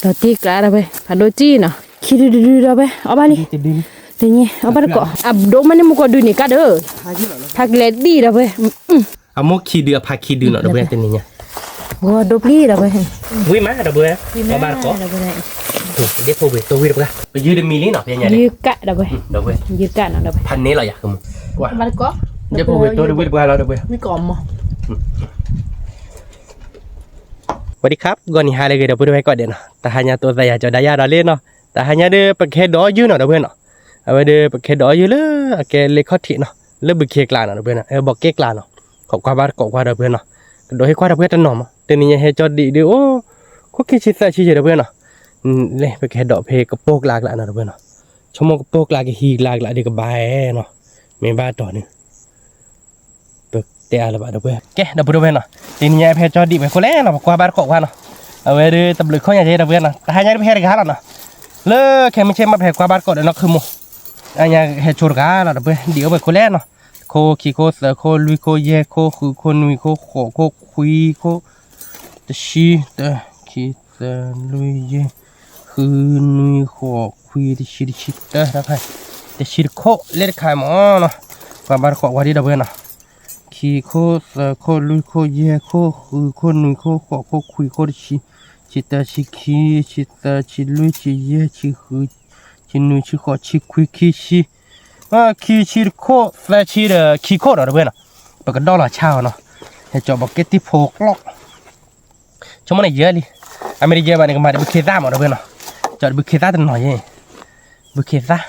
ဒီးတ့ကျးဒီးဝဲ ဖးဒိၣ်တံၢ်နီၤ ခံဒုဒုဒုဒီးဝဲ အီၣ်ဘၣ်လံ တဒု တညါ အီၣ်ဘၣ်တကိး အဒိၣ်မးန့ၣ်မူကီၢ်ဒုန့ၣ်ကါဒီး ဖးကလဲၤဒံၣ်ဒီးဝဲ အမိၢ်ခံဒုအဖးခံဒုနီၤ ဒီးဝဲတနံၤညါ ဂီၤဒိပျံၤဒီးဝဲ ဝံၤမးဒီးဝဲ အီၣ်ဘၣ်တကိး ဒ့ဖိဝံၤ တိၢ်ဝံၤတပှၢ် ပယုၢ်တမံၤလံနီၤ ဖဲညါန့ၣ် ယုၢ်ကးဒီးဝဲ ဒီးဝဲ ယုၢ်ကးနီၤ ဒီးဝဲ ဖးန့ၢ်လီၤယၤ ကမူ ဒ့ဖိဝံၤ တိၢ်တဝံၤတပှၢ်လီၤ ဒီးဝဲ ဝံၤကီးမး ဝံၤဒီး ဂီၤနံၤဟါလၢအဂ့ၤ ဒီပုၢ်ဝဲၢ်ကိးဂၤဒဲးနီၤ တဟါညါတိသးယၤကၠီဒၣ်ယၤဒီးလံနီၤ တဟါညါဒီး ပကဟဲဒိးယုၢ်နီၤ ဒီပုၢ်ဝဲၢ်နီၤ အဝဲဒီး ပကဟဲဒိးယုၢ်လၢအကဲလ့ခီၣ်ထံးနီၤ လၢဘုခ့ကျါနီၤ ဒီပုၢ်ဝဲၢ်နီၤ အဝဲဘီးကဲကျါနီၤ ခိးကွၢ်ဘါတကိးကွၢ် ဒီပုၢ်ဝဲၢ်နီၤ ကဒိးဟ့ၣ်ကွၢ်ဒီပုၢ်ဝဲၢ်တနီၤမး တနံၤညါဟဲကၠီဒံးဒီး အိၣ် ခိၣ်ခံဆံသၢဆံယဲၢ် ဒီပုၢ်ဝဲၢ်နီၤ လၢပကဟဲဒိးဖဲကပိာ်ကျါကျါနီၤ ဒီပုၢ်ဝဲၢ်နီၤ ဆိကမိၣ်ကပိာ်ကျါကဟံးကျါကျါဒီးကဘၣ်နီၤ မ့ၢ်ဘၣ်တီၤန့ၣ် ပတဲအါလၢၤဘၣ် ဒီပုၢ်ဝဲၢ် ကဲ ဒီပုၢ်ဝဲၢ်နီၤ တနံၤညါဖဲကၠီဒံးဝဲခိၣ်လဲၣ်နီၤ ပကွၢ်ဘါတကိးကွၢ်နီၤ အဝဲဒီးတဘျုးခိၣ်ညါကဲ ဒီပုၢ်ဝဲၢ်နီၤ တဟါညါဒီးပဟဲတဂၤလီၤနီၤ လၢခဲမုၢ်ဆ့ၣ်မး ပဟဲကွၢ်ဘါတကိးဒီးနီၢ်ခုၣ်မိၢ် အညါဟဲဆိတဂၤလီၤ ဒီပုၢ်ဝဲၢ် ဒံးအိၣ်ဝဲခိၣ်လဲၣ်နီၤ တခိၣ် ခံခိၣ် သၢခိၣ် လွံၢ်ခိၣ် ယဲၢ်ခိၣ် ဃုခိၣ် နွံခိၣ် ဃိးခိၣ် ခွံခိၣ် တဆံ တၢ ခံ သၢ လွံၢ် ယဲၢ် ဃု နွံ ဃိး ခွံ တဆံ တဆံတၢ တဆံတခိၣ် လၢတခါမးနီၤ ကွၢ်ဘါတကိးကွၢ်ဒံး ဒီပုၢ်ဝဲၢ်နီၤ ခံခိၣ် သၢခိၣ် လွံၢ်ခိၣ် ယဲၢ်ခိၣ် ဃုခိၣ် နွံခိၣ် ဃိးခိၣ် ခွံခိၣ် တဆံ တဆံတၢ တဆံခံ တဆံသၢ တဆံလွံၢ် တဆံယဲၢ် တဆံဃု တဆံနွံ တဆံဃိး တဆံခွံ ခံဆံ ခံဆံတခိၣ် သၢဆံဒီးခံခိၣ်နီၤ ဒီပုၢ်ဝဲၢ်နီၤ ပကဒီၣ်လီၤဆါအီၤနီၤ ဟဲကၠီဘီးကဲတံၢ်ဖိကျီၢ် ဆိကမိၣ်န့ၣ်ယဲၢ်လံ အမ့ၢ်တယဲၢ်ဘၣ်န့ၣ် ကမၤဒီးဘုခ့သၣ်မး ဒီပုၢ်ဝဲၢ်နီၤ ကၠီဒီးဘုခ့သၣ်တနီၤယဲၢ် ဘုခ့သၣ်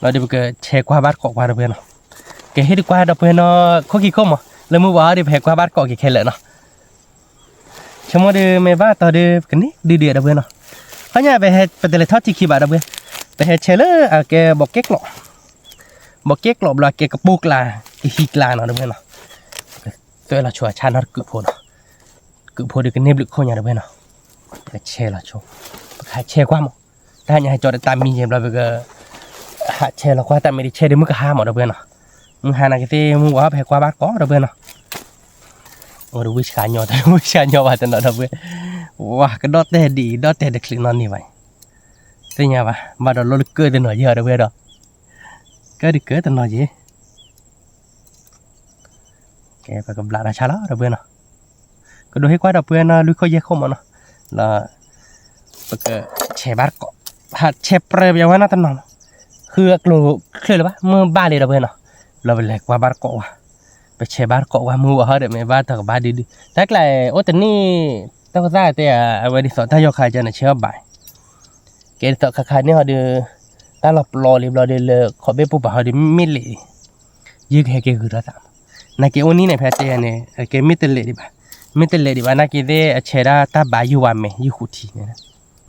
လီၤဒီးပကဆဲးကွၢ်ဘါတကိးကွၢ် ဒီပုၢ်ဝဲၢ်နီၤ ကဟ့ၣ်ဒုးကွၢ် ဒီပုၢ်ဝဲၢ်နီၤ ခိၣ်ခံခိၣ်မး လၢမုၢ်ဝါဟီဒီး ပဟဲကွၢ်ဘါတကိးက့ၤခဲလၢာ်နီၤ ဆိကမိၣ်ဒီးမ့ၢ်ဘၣ်တီၤဒီး ပကန့ၢ်ဒုးဒုး ဒီပုၢ်ဝဲၢ်နီၤ ခီညါပဟဲ ပတလဲၤထီၣ်ထံခံဘၣ် ဒီပုၢ်ဝဲၢ် ပဟဲဆဲးလၢအကဲဘီးကဲကျိး ဘီးကဲကျိးဘျီ အကဲကပိာ်ကျါ ကဟံးကျါနီၤ ဒီပုၢ်ဝဲၢ်နီၤ သွဲလီၤဆိအဆၣ်နီၤ တကုးဖိနီၤ ကုးဖိဒီးကန့ၢ်ဘျုးခိၣ်ညါ ဒီပုၢ်ဝဲၢ်နီၤ ပကဆဲးလီၤဆိ ပကဟးဆဲးကွၢ်မး တဟါညါဟဲကၠီဒီးတၢ်မံယဲၢ်ဘျီ ပက ဟးဆဲးလီၤကွၢ်တၢ်မ့ၢ်တဆဲးဒီးမုၢ်ကဟါမး ဒီပုၢ်ဝဲၢ်နီၤ မုၢ်ဟါနာ်က့သ့ၣ် မုၢ်ဝါဟီပဟဲကွၢ်ဘါတကိး ဒီပုၢ်ဝဲၢ်နီၤ အိၣ်ဒီးဝံၢ်ဆှးညီ ဝံၢ်ဆှးညီဘၣ်တနီၤ ဒီပုၢ်ဝဲၢ် ဝါ ကဒီၣ်တဲာ်ဒ်အံၤ ဒီၣ်တဲာ်တချုးနီတန့ၢ်ဘၣ် သ့ၣ်ညါဘၣ် ဘၣ်ဒီးလီၤလၢကၢၢ်တနီၤယဲၢ် ဒီပုၢ်ဝဲၢ်ဒီး ကၢၢ်ဒုးကၢၢ်တနီၤယဲၢ် ကဲ ပကဘျးဒီးဆါလီၤ ဒီပုၢ်ဝဲၢ်နီၤ ကဒိးဟ့ၣ်ကွၢ် ဒီပုၢ်ဝဲၢ်နီၤ လွံၢ်ခိၣ်ယဲၢ်ခိၣ်မးနီၤ လီၤ ပကဆဲးဘါတကိး ဟးဆဲးပြဲးပယီၤဝဲနီၤတနီၤမး ဃုအကျိၤချ့လၢၤဘၣ် မုၢ်ဘၣ်လံ ဒီပုၢ်ဝဲၢ်နီၤ လီၤပလဲၤကွၢ်ဘါတကိးဝဲ ပဆဲးဘါတကိးဝဲ မုၢ်ဝါဟီဒီး မ့ၢ်ဘၣ်တၢ်ကဘၣ်ဒုးဒုး တၢ်ကျါအိၣ်တနံၣ် တၢ်ကသၣ်တဲ အဝဲဒ်သိးတၢ်ယီၤခါကန့ၣ် ဆဲးဘၣ် ကဲဒ်သိးခါခါန့ၣ်ဟီဒီး တၢ်လီၤပျီလံဘျီဒီး လၢခီၣ်ဘ့ၣ်ပိၢ်ပၤဟီဒီး မ့ၢ်လဲၣ် ယုၢ်ကဟဲက့ၤဂုၤထီၣ်သးမး နာ်က့အိၣ်နံၣ်န့ၣ် ဖဲတဲန့ၣ် ကဲမ့ၢ်တလဲၤဒံးဘၣ် မ့ၢ်တလဲၤဒံးဘၣ် နာ်က့သ့ၣ်အဆဲးဒၣ်တၢ်ဘါယုၢ်ဝါမဲာ် ယုၢ်ဃုထံန့ၣ်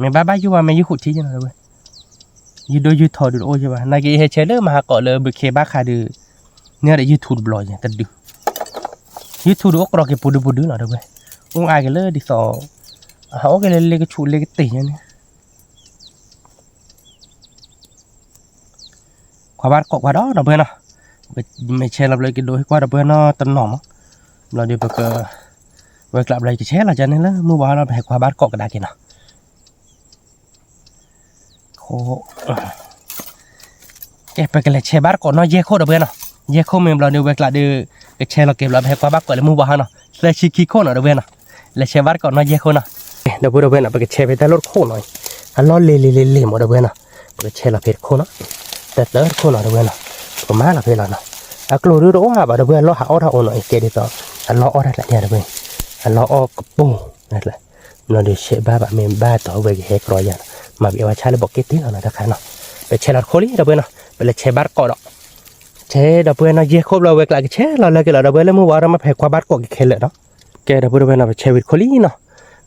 မ့ၢ်ဘၣ်ဘၣ်ယုၢ်ဝါမဲာ် ယုၢ်ဃုထံန့ၣ် ဒီပုၢ်ဝဲၢ် ယုၢ်ဒိၣ်ယုၢ်ထီဒုးတအိၣ်ယဲၢ်ဘၣ် နာ်က့ဟဲဆဲးလၢမဟါကိးလၢဘုခ့ဘါခါဒီး န့ၣ်ဒီး YouTube တဘျီယဲၢ် တဒု YouTube ဒီးအိၣ်ကြီက့ၤပူၤဒုပူၤဒုလီၤ ဒီပုၢ်ဝဲၢ် အိၣ်အါက့ၤလၢဒ်သိး အဟးအိၣ်က့ၤလၢလ့ကဆူးလ့ကတ့ၢ်ညါန့ၣ် ကွၢ်ဘါတကိးကွၢ်ဒီး ဒီပုၢ်ဝဲၢ်နီၤ မ့ၢ်ဆဲးလီၤဘျီကဒိးဟ့ၣ်ကွၢ် ဒီပုၢ်ဝဲၢ်နီၤတနီၤမး ဘျီဒီးပက ဝဲၤကျးဘျီကဆဲးလီၤကန့ၣ်လၢ မုၢ်ဝါလီၤ ပဟဲကွၢ်ဘါတကိးကဒါက့ၤနီၤ ကဲ ပကလဲၤဆဲးဘါတကိးနီၤ ယဲၢ်ခိၣ် ဒီပုၢ်ဝဲၢ်နီၤ ယဲၢ်ခိၣ်မ့ၢ်ဘျီဒီး ဝဲၤကျးဒီး ကဆဲးလီၤက့ၤဘျီ ပဟဲကွၢ်ဘါတကိးလၢမုၢ်ဝါဟီနီၤ သၢဆံခံခိၣ်နီၤ ဒီပုၢ်ဝဲၢ်နီၤ လဲၤဆဲးဘါတကိးနီၤ ယဲၢ်ခိၣ်နီၤ ဒီပုၢ်ဝဲၢ်နီၤ ပကဆဲးဖဲတၢ်လီၢ်တခိၣ်နီၤ အလီၢ်လ့ၤလ့ၤလ့ၤလ့ၤမး ဒီပုၢ်ဝဲၢ်နီၤ ပကဆဲးလီၤဖဲတခိၣ်နီၤ တၢ်တၢ်တခိၣ်နီၤ ဒီပုၢ်ဝဲၢ်နီၤ ပကမၤလီၤဖဲလီၤနီၤ အကျိၤဒုးတအိၣ်ဘၣ် ဒီပုၢ်ဝဲၢ် လီၢ်ဟးအီၣ်တၢ်အိၣ်နီၤ အံၤကဲဒ်သိး အလီၢ်အီၣ်တၢ်ကျးန့ၣ် ဒီပုၢ်ဝဲၢ် အလီၢ်အီၣ်ကပိာ် ဘျီဒီးဆဲးဘါဘၣ် မ့ၢ်ဘၣ်တီၤဝဲကဟဲကြီယၤနီၤ မၤဘံးအဝဲဆါလၢဘီးကဲတ့ၢ်လီၤနီၤ တခါနီၤ ပဆဲးလီၤတခိၣ်လံ ဒီပုၢ်ဝဲၢ်နီၤ ပလဲၤဆဲးဘါတကိးဒီး ဆဲးဒီပုၢ်ဝဲၢ်နီၤ ယဲၢ်ခိၣ်ဘျီ ဝဲၤကျးကဆဲးလီၤလၢက့ၤလီၤ ဒီပုၢ်ဝဲၢ် လၢမုၢ်ဝါဒီး မ့ၢ်ပဟဲကွၢ်ဘါတကိးက့ၤခဲလၢာ်နီၤ ကဲ ဒီပုၢ်ဝဲၢ်နီၤ ပဆဲးဝံၤတခိၣ်လံနီၤ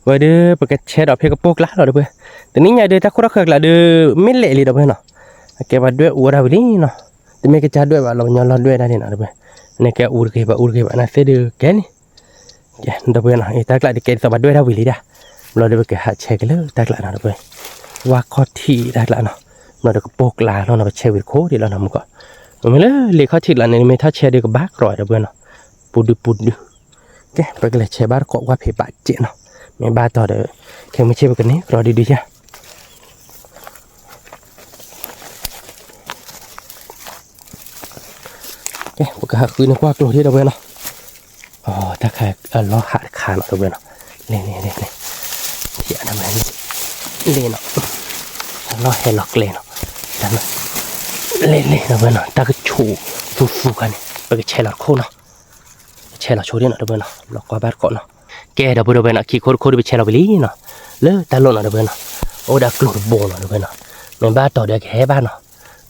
ဝဲဒီးပကဆဲးဒီးဖဲကပိာ်ကျါလီၤ ဒီပုၢ်ဝဲၢ် တနံၤညါဒီး တၢ်ခိၣ်တၢ်ဃၢၤကျးဒီး မ့ၢ်လဲၣ်လံ ဒီပုၢ်ဝဲၢ်နီၤ အကဲပှၤဒွဲၣ်အူဝဲဒၣ်ဝံၤလံနီၤ တမ့ၢ်ကစၢ်ဒွဲၣ်ဘၣ် လီၤပညီလီၤဒွဲၣ်ဒၣ်န့ၣ်နီၤ ဒီပုၢ်ဝဲၢ် န့ၣ်ကဲအူတဂ့ၤဘၣ် အူတဂ့ၤဘၣ် နသ့ၣ်ဒုးကဲန့ၣ် ကဲ ဒီပုၢ်ဝဲၢ်နီၤ အံၤတၢ်ကျးဒုးကဲဒ်သိးပှၤဒွဲၣ်ဒၣ်ဝံၤလံဒၣ် ဘျီဒီးပကဟးဆဲးက့ၤလၢတၢ်ကျးနီၤ ဒီပုၢ်ဝဲၢ် ဝါခီၣ်ထံးတၢ်ကျးနီၤ ဘျီဒီးကပိာ်ကျါလီၤနီၤ ပဆဲးဝံၤတခိၣ်ဒံးလီၤနီၤ မုၢ်ကီး မ့ၢ်လၢလ့ခီၣ်ထံးလီၤန့ၣ် မ့ၢ်ထီၣ်ဆဲးဒုးကဘၣ်ကြီ ဒီပုၢ်ဝဲၢ်နီၤ ပူၤဒုပူၤဒု ကဲ ပကလဲၤဆဲးဘါတကိးကွၢ်ဖဲဘးစဲးနီၤ မ့ၢ်ဘၣ်တီၢ်ဒီး ခဲမုၢ်ဆ့ၣ်ပကန့ၢ်ကဒီးဒုဒုယါ ပကဟးဃုန့ၢ်ကွၢ်ကျိၤဒ်ဒီပုၢ်ဝဲၢ်နီၤ, အတၢ်ခါအလီၢ်ဟးတခါနီၤဒီပုၢ်ဝဲၢ်နီၤ, လ့ၢ်လ့ၢ်လ့ၢ်လ့ၢ်, လ့ၢ်နီၤ, လီၢ်ဟဲလီၤကျဲနီၤ, လ့ၢ်လ့ၢ်ဒီပုၢ်ဝဲၢ်နီၤ, တၢ်ကဆူးသူသူခါန့ၣ် ပကဆဲးလီၤတခိၣ်နီၤ, ကဆဲးလီၤဆိဒ်နီၤဒီပုၢ်ဝဲၢ်နီၤ, လီၤကွၢ်ဘၣ်တကိးနီၤ, ကဲဒီပုၢ်ဝဲၢ်နီၤ, ခံခိၣ်တခိၣ်ဒီးပဆဲးလီၤဝံၤလံနီၤ, လၢတၢ်လီၢ်နီၤဒီပုၢ်ဝဲၢ်နီၤ, အိၣ်ဒီးကျိၤတဘိနီၤဒီပုၢ်ဝဲၢ်နီၤ, မ့ၢ်ဘၣ်တီၢ်ဒီးကဟဲဘၣ်နီၤ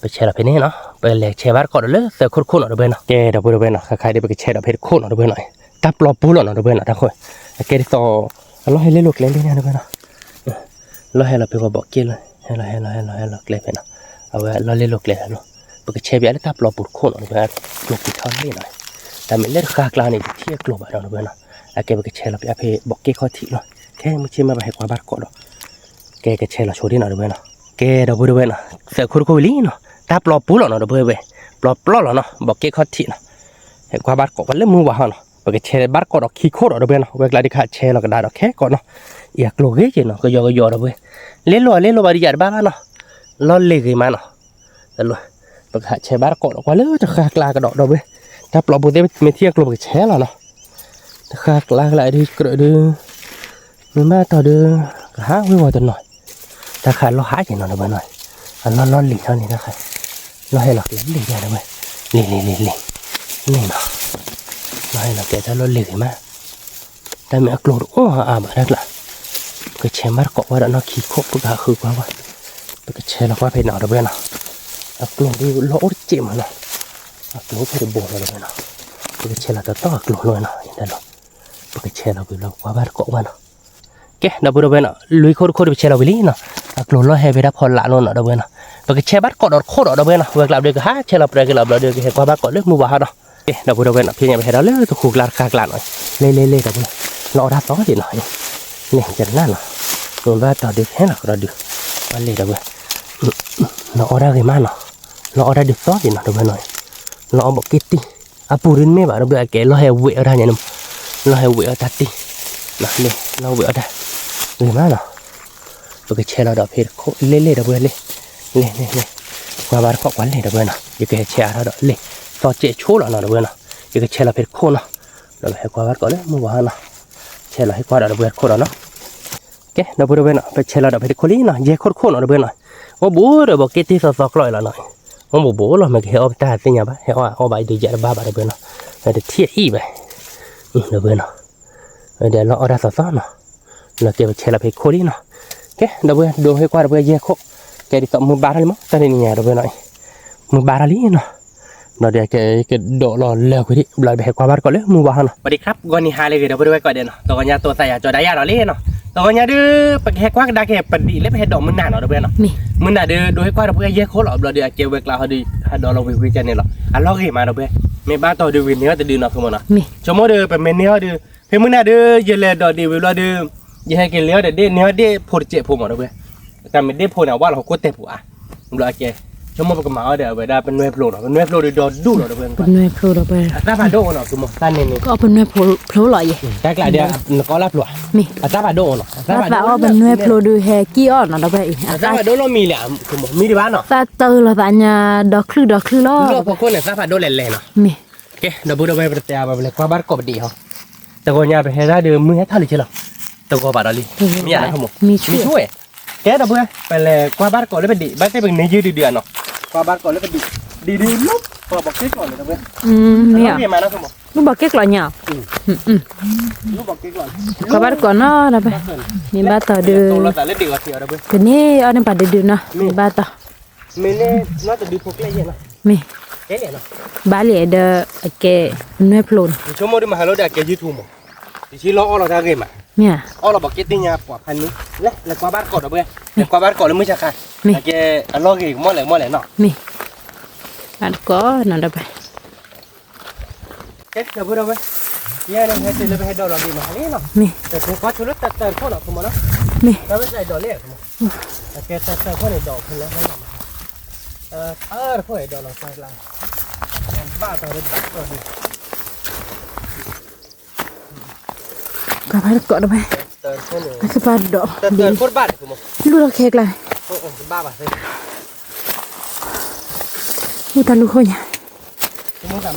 ပဆဲးလီၤဖဲန့ၣ်နီၤ, ပလဲၤဆဲးဘၣ်တကိးဒီးလၢသၢခိၣ်တခိၣ်နီၤဒီပုၢ်ဝဲၢ်နီၤ, ကဲဒီပုၢ်ဝဲၢ်နီၤ, ခါခါဒီးပကဆဲးဒီးဖဲတခိၣ်နီၤဒီပုၢ်ဝဲၢ်နီၤ, တၢ်ပျီပူၤလီၤနီၤဒီပုၢ်ဝဲၢ်နီၤ, တၢ်ခိၣ်, အကဲဒ်သိး အလီၢ်ဟဲလ့လိာ်ကျဲလံန့ၣ်ဒီပုၢ်ဝဲၢ်နီၤ, လီၢ်ဟဲလီၤဖဲပှၤဘီးက့ၣ်လီၤ, ဟဲလီၤဟဲလီၤဟဲလီၤဟဲလီၤကျဲဖဲနီၤ, အဝဲလီၢ်လ့လိာ်ကျဲလီၤ, ပကဆဲးပျးလၢတၢ်ပျီပူၤတခိၣ်နီၤဒီပုၢ်ဝဲၢ်, ကျိၤပူၤထီၣ်လ့ၣ်နီၤ, တၢ်မ့ၢ်လၢတဃၣ်ကျါန့ၣ် တထံၣ်အကျိၤဘၣ်ဒီပုၢ်ဝဲၢ်နီၤ, အကဲပကဆဲးလီၤပျးဖဲဘီးက့ၣ်ခီၣ်ထံးလီၤ, ခဲမုၢ်ဆ့ၣ်မ့ၢ်ဘၣ်ဟဲကွၢ်ဘၣ်တကိးဒီး ကဲကဆဲးလီၤဆိဒ်နီၤဒီပုၢ်ဝဲၢ်နီၤ, ကဲဒီပုၢ်ဝဲၢ်နီၤ, သၢခိၣ်တခိၣ်ဝံၤလံနီၤ, တၢ်ပျီပူၤလီၤနီၤဒီပုၢ်ဝဲၢ်, ပျီပျီလီၤနီၤ, ဘီးက့ၣ်ခီၣ်ထံးနီၤ, ဟဲကွၢ်ဘၣ်တကိးကွၢ်လၢမုၢ်ဝါဟီနီၤ, ပကဆဲးဘၣ်တကိးဒီးခံခိၣ်ဒီးဒီပုၢ်ဝဲၢ်နီၤ, ဝဲကျါဒုးခးဆဲးလီၤကဒါဒီးခဲကိးနီၤ, အံၤအကျိၤဂ့ၤက့နီၤ, ကယီကယီဒီပုၢ်ဝဲၢ်, လ့လိာ်လ့လိာ်ဘၣ်ဒုးယၤတဘၣ်ဘၣ်နီၤ, လီၢ်လ့ၤဂ့ၤမးနီၤ ပကဟးဆဲးဘၣ်တကိးဒီးကွၢ်လၢတဃၣ်ကျါကဒီးဒီပုၢ်ဝဲၢ်, တၢ်ပျီပူၤသ့ၣ်မ့ၢ်ထံၣ်အကျိၤပကဆဲးလီၤနီၤ, တဃၣ်ကျါကျါဒုးကြၢးဒုး, မ့ၢ်ဘၣ်တီၢ်ဒုး, ကဟးဝ့ၤဝီၤတနီၤ, တၢ်ခါလီၢ်ဟးက့နီၤဒီပုၢ်ဝဲၢ်နီၤ, အလီၢ်လီၢ်လံၤထီၣ်န့ၣ်တၢ်ခါ, လီၢ်ဟဲလီၤကျဲလံၤဒၣ်ဒီပုၢ်ဝဲၢ်, လံၤလံၤလံၤလံၤ, န့ၣ်နီၤ, လီၢ်ဟဲလီၤကျဲတၢ်လီၢ်လံၤဂ့ၤမး တၢ်မ့ၢ်အကျိၤတအိၣ်အါဘၣ်တၢ်ကျါ, ပကဆဲးမၤတကိးဝဲဒီးနီၢ်ခံခိၣ် ပကဟးဃုကွၢ်ဝဲ, ပကဆဲးလီၤကွၢ်ဖဲနီၤဒီပုၢ်ဝဲၢ်နီၤ, အကျိၤဒုးလီၢ်အိၣ်တစဲးမးနီၤ, အကျိၤဖဲတဘိလီၤဒီပုၢ်ဝဲၢ်နီၤ, ပကဆဲးလီၤတတီၢ်အကျိၤလီၤနီၤ, ဒ်လီၤ, ပကဆဲးလီၤကွံာ်လီၤကွၢ်ဘၣ်တကိးဝဲနီၤ, ကဲဒီပုၢ်ဝဲၢ်နီၤ, လွံၢ်ခိၣ်တခိၣ်ဒုးပဆဲးလီၤဝံၤလံနီၤ, အကျိၤလီၢ်ဟဲဖဲဒၣ်ဖီလာ်လီၤနီၤဒီပုၢ်ဝဲၢ်နီၤ, ပကဆဲးဘၣ်တကိးဒီးတခိၣ်ဒီးဒီပုၢ်ဝဲၢ်နီၤ, ဝဲကျါဒုးကဟးဆဲးလီၤပြဲက့ၤလီၤဘျီဒုးကဟဲကွၢ်ဘၣ်ကိးလၢမုၢ်ဝါဟီနီၤ ကဲ ဒီပုၢ်ဝဲၢ်နီၤ, ဖဲညါပဟဲဒီးလၢတဃူကျါတဃၣ်ကျါနီၤ, လ့လ့လ့ ဒီပုၢ်ဝဲၢ်, လီၤအီၣ်တၢ်သီဒံးနီၤ, လ့ ယနၢ်နီၤ, မ့ၢ်ဘၣ်တီၢ်ဒုးဟဲလီၤကဒီးဒုး, ပှၤလ့ ဒီပုၢ်ဝဲၢ်, လီၤအီၣ်တၢ်ဂ့ၤမးနီၤ, လီၤအီၣ်တၢ်ဒုးသီဒံးနီၤ ဒီပုၢ်ဝဲၢ်နီၤ, လီၤအီၣ်ဘီးက့ၣ်တံၢ်, အပူၤဒုးမ့ၢ်ဘၣ်ဒီပုၢ်ဝဲၢ် အကဲလီၤဟဲဝဲအီၣ်တၢ်ညါန့ၣ်, လီၤဟဲဝဲအီၣ်တၢ်တံၢ်, လ့ လီၤဝဲအီၣ်တၢ်, ဂ့ၤမးနီၤ ပကဆဲးလီၤဒီးဖဲတခိၣ်လ့လ့ ဒီပုၢ်ဝဲၢ်လ့, လ့လ့လ့, ကွၢ်ဘၣ်တကိးကွၢ်လ့ ဒီပုၢ်ဝဲၢ်နီၤ, ယကဟဲဆဲးအါထီၣ်ဒီးလ့, သီစဲးဆိလီၤနီၤ ဒီပုၢ်ဝဲၢ်နီၤ, ယကဆဲးလီၤဖဲတခိၣ်နီၤ, ဒီးပဟဲကွၢ်ဘၣ်တကိးလၢမုၢ်ဝါဟီနီၤ, ဆဲးလီၤဟဲကွၢ်ဒီးဒီပုၢ်ဝဲၢ်တခိၣ်ဒီးနီၤ, ကဲ ဒီပုၢ်ဝဲၢ်နီၤ, ပဆဲးလီၤဒီးဖဲတခိၣ်လံနီၤ, ယဲၢ်ခိၣ်တခိၣ်နီၤ ဒီပုၢ်ဝဲၢ်နီၤ, အိၣ်ဘူးဒီးဘီးက့ၣ်တံၢ်သီသီကျီၢ်အံၤလီၤနီၤ, အိၣ်ဘူးဘူးလီၤ မ့ၢ်ကဟဲအီၣ်ပတၢ်သ့ၣ်ညါဘၣ်, ဟဲအီၣ်အီၣ်ဘၣ်အံၤဒုးယၤတဘၣ်ဘၣ် ဒီပုၢ်ဝဲၢ်နီၤ, တထံၣ်အံၣ်ဘၣ်, ဒီပုၢ်ဝဲၢ်နီၤ ဒီးလီၤအီၣ်တၢ်သီသီနီၤ, လီၤကဲပဆဲးလီၤဖဲခိၣ်လံနီၤ, ကဲ ဒီပုၢ်ဝဲၢ် ဒိးဟဲကွၢ်ဒီပုၢ်ဝဲၢ်ယဲၢ်ခိၣ်, ကဲဒ်သိးမုၢ်ဘါထီၣ်လံမး တၢ်တနံၤညါ ဒီပုၢ်ဝဲၢ်နီၤ, မုၢ်ဘါထီၣ်လံနီၤ, ဒီးဒုးကဒိးလီၤလၢာ်ကွံာ်ဒံး ဘျီပဟဲကွၢ်ဘၣ်တကိးလၢမုၢ်ဝါဟီနီၤ, ပှၤဒံးခရၣ် ဂီၤနံၤဟါလၢအဂ့ၤ ဒီပုၢ်ဝဲၢ်ကိးဂၤဒဲးနီၤ, တဂီၤညါတိာ်သးယၤကၠီဒါယၤဒီးလံနီၤ, တဂီၤညါဒုး ပကဟဲကွၢ်ကဒါက့ၤ ပဒံးလၢပဟဲဒိးမုၢ်နၤနီၤ ဒီပုၢ်ဝဲၢ်နီၤ, မုၢ်နၤဒုး ဒိးဟဲကွၢ်ဒီပုၢ်ဝဲၢ်ယဲၢ်ခိၣ်လီၤ ဘျီဒုး အကဲဝဲကျါဟီဒုး ဟးဒိးလီၤဝံၤဝံၤကန့ၣ်လီၤ အလီၢ်ဂ့ၤမး ဒီပုၢ်ဝဲၢ်, မ့ၢ်ဘၣ်တီၢ်ဒုးဝံၤန့ၢ်အီၣ်တဒုနီၤ ဆိကမိၣ်နီၤ, ဆိကမိၣ်ဒီး ပမ့ၢ်န့ၢ်အီၣ်ဒုး ဖဲမုၢ်နၤဒုး ယလဲၤဒိးဒံးဝံၤဘျီဒုး ယဟဲက့ၤလဲၤအီၣ်ဒီးဒ့ၣ်န့ၢ်အီၣ်ဒ့ၣ်ဖိတစဲးဖိမး ဒီပုၢ်ဝဲၢ်, တၢ်မ့ၢ်ဒ့ၣ်ဖိန့ၣ် အဝဲလီၤဟီၣ်ခိၣ်တဲာ်ပူၤဧါ, ဘျီအကဲ ဆိကမိၣ်ပကမၤအီၣ်ဒီးအဝဲဒၣ်ပနွဲၢ်ဖျိနီၤ, ပနွဲၢ်ဖျိဒုးဒီဒူၣ်လီၤ ဒီပုၢ်ဝဲၢ်, ပနွဲၢ်ဖျိဒီပုၢ်ဝဲၢ် အတၢ်ဖးဒိၣ်အိၣ်နီၤ ဆိကမိၣ် တၢ်န့ၣ်န့ၣ် ကီၣ်ပနွဲၢ်ဖျိလီၤယဲၢ်, တၢ်ကျးဒုး နကအီၣ်လၢဖျိဧါ, မ့ၢ် အတၢ်ဖးဒိၣ်အိၣ်နီၤ, အတၢ်ဖးဒိၣ် ပနွဲၢ်ဖျိဒုးဟဲကံၣ်အီၣ်နီၤ ဒီပုၢ်ဝဲၢ်အံၤ, အတၢ်ဖးဒိၣ်လီၤမံၤလဲၣ် မံၤတဘၣ်နီၤ, သးတၢ်လီၤသးညါ ဒီချုၣ်ဒီချုၣ်လီၤ လီၢ်ဖီခိၣ်န့ၣ် သၢ်ဖးဒိၣ်လဲၣ်လဲၣ်နီၤ, မ့ၢ် ကဲ ဒီပုၢ်ဝဲၢ် ပတတဲအါဘၣ် ပလဲၤကွၢ်ဘၣ်တကိးပဒံးဟီ, တဂီၤညါပဟဲဒၣ်ဒီးမုၢ်ဟဲထီၣ်လံက့လီၤ, တဂီၤဘၣ်ဒီးလံ, မ့ၢ်ယါလၢခိၣ်မး, မံၤဆူၣ်ဝဲ, ကဲ ဒီပုၢ်ဝဲၢ် ပလဲၤကွၢ်ဘၣ်တကိးလၢပဒံး ဘၣ်သ့ၣ်ပကန့ၢ်ယုၢ်ဒုးဒုးဧါနီၤ, ကွၢ်ဘၣ်တကိးလၢပဒံး, ဒံးဒုးလီၤ ပှၤဘီးက့ၣ်ကျီၢ်န့ၣ် ဒီပုၢ်ဝဲၢ်, မ့ၢ်ယါမးနီၤခိၣ်မး, လူဘီးက့ၣ်ကျီၢ်ညါ, လူဘီးက့ၣ်ကျီၢ်, ကွၢ်ဘၣ်တကိးနီၤ ဒီပုၢ်ဝဲၢ်, မ့ၢ်ဘၣ်တီၢ်ဒုး, ကန့ၢ်အီၣ်န့ၢ်ပှၤဒုးဒုးနီၤ, မ့ၢ်ဘၣ်တီၢ် မ့ၢ်န့ၣ် နီၢ်တဒုဖိကျဲယဲၢ်နီၤ, မ့ၢ် ကဲလံနီၤ, ဘၣ်လံဒီး အကဲ ပနွဲၢ်ဖျိနီၤ, ယဆိကမိၣ်ဒုးမၤဟးလိဒီးအကဲ YouTube မး, ယဆံလီၤအီၣ်လီၤတၢ်ဂ့ၤမး, မ့ၢ် အီၣ်လီၤဘီးက့ၣ်တံၢ်ညါပှၤဖးန့ၣ်, လဲၤ လဲၤကွၢ်ဘၣ်တကိးဒီပုၢ်ဝဲၢ်, လဲၤကွၢ်ဘၣ်တကိးလၢမုၢ်ဆါခါ, မ့ၢ် အကဲအလီၢ်ဂ့ၤကမီၣ်လဲၣ်ကမီၣ်လဲၣ်နီၤ, မ့ၢ် ဘၣ်တကိးနီၤ ဒီပုၢ်ဝဲၢ် ကဲ ဒီပုၢ်ဝဲၢ်, ယဲန့ၣ် ဟဲတုၤလၢပဟဲဒိးလီၤဒံးမးလံနီၤ, မ့ၢ် ပကွၢ်ဆိလၢတၢ်တၢ်တခိၣ်နီၤ ခိၣ်မးနီၤ, မ့ၢ် တၢ်ဝဲဒၣ်ဒိးလံ, အကဲတၢ်တၢ်တခိၣ်န့ၣ်ဒိးဖဲလၢဟဲလီၤမး, တၢ်တခိၣ်အံၤဒိးလီၤစၢ်ကျါ, ဘၣ်တီၢ်လၢဘၣ်တီၢ်ဒံး, ကွၢ်ဘၣ်တကိးဒီပုၢ်ဝဲၢ် အကပၤဒီး လူၢ်ထီၣ်ခဲကျါန့ၣ်, အိၣ်တၢ်လူၢ်ခိၣ်ညါ,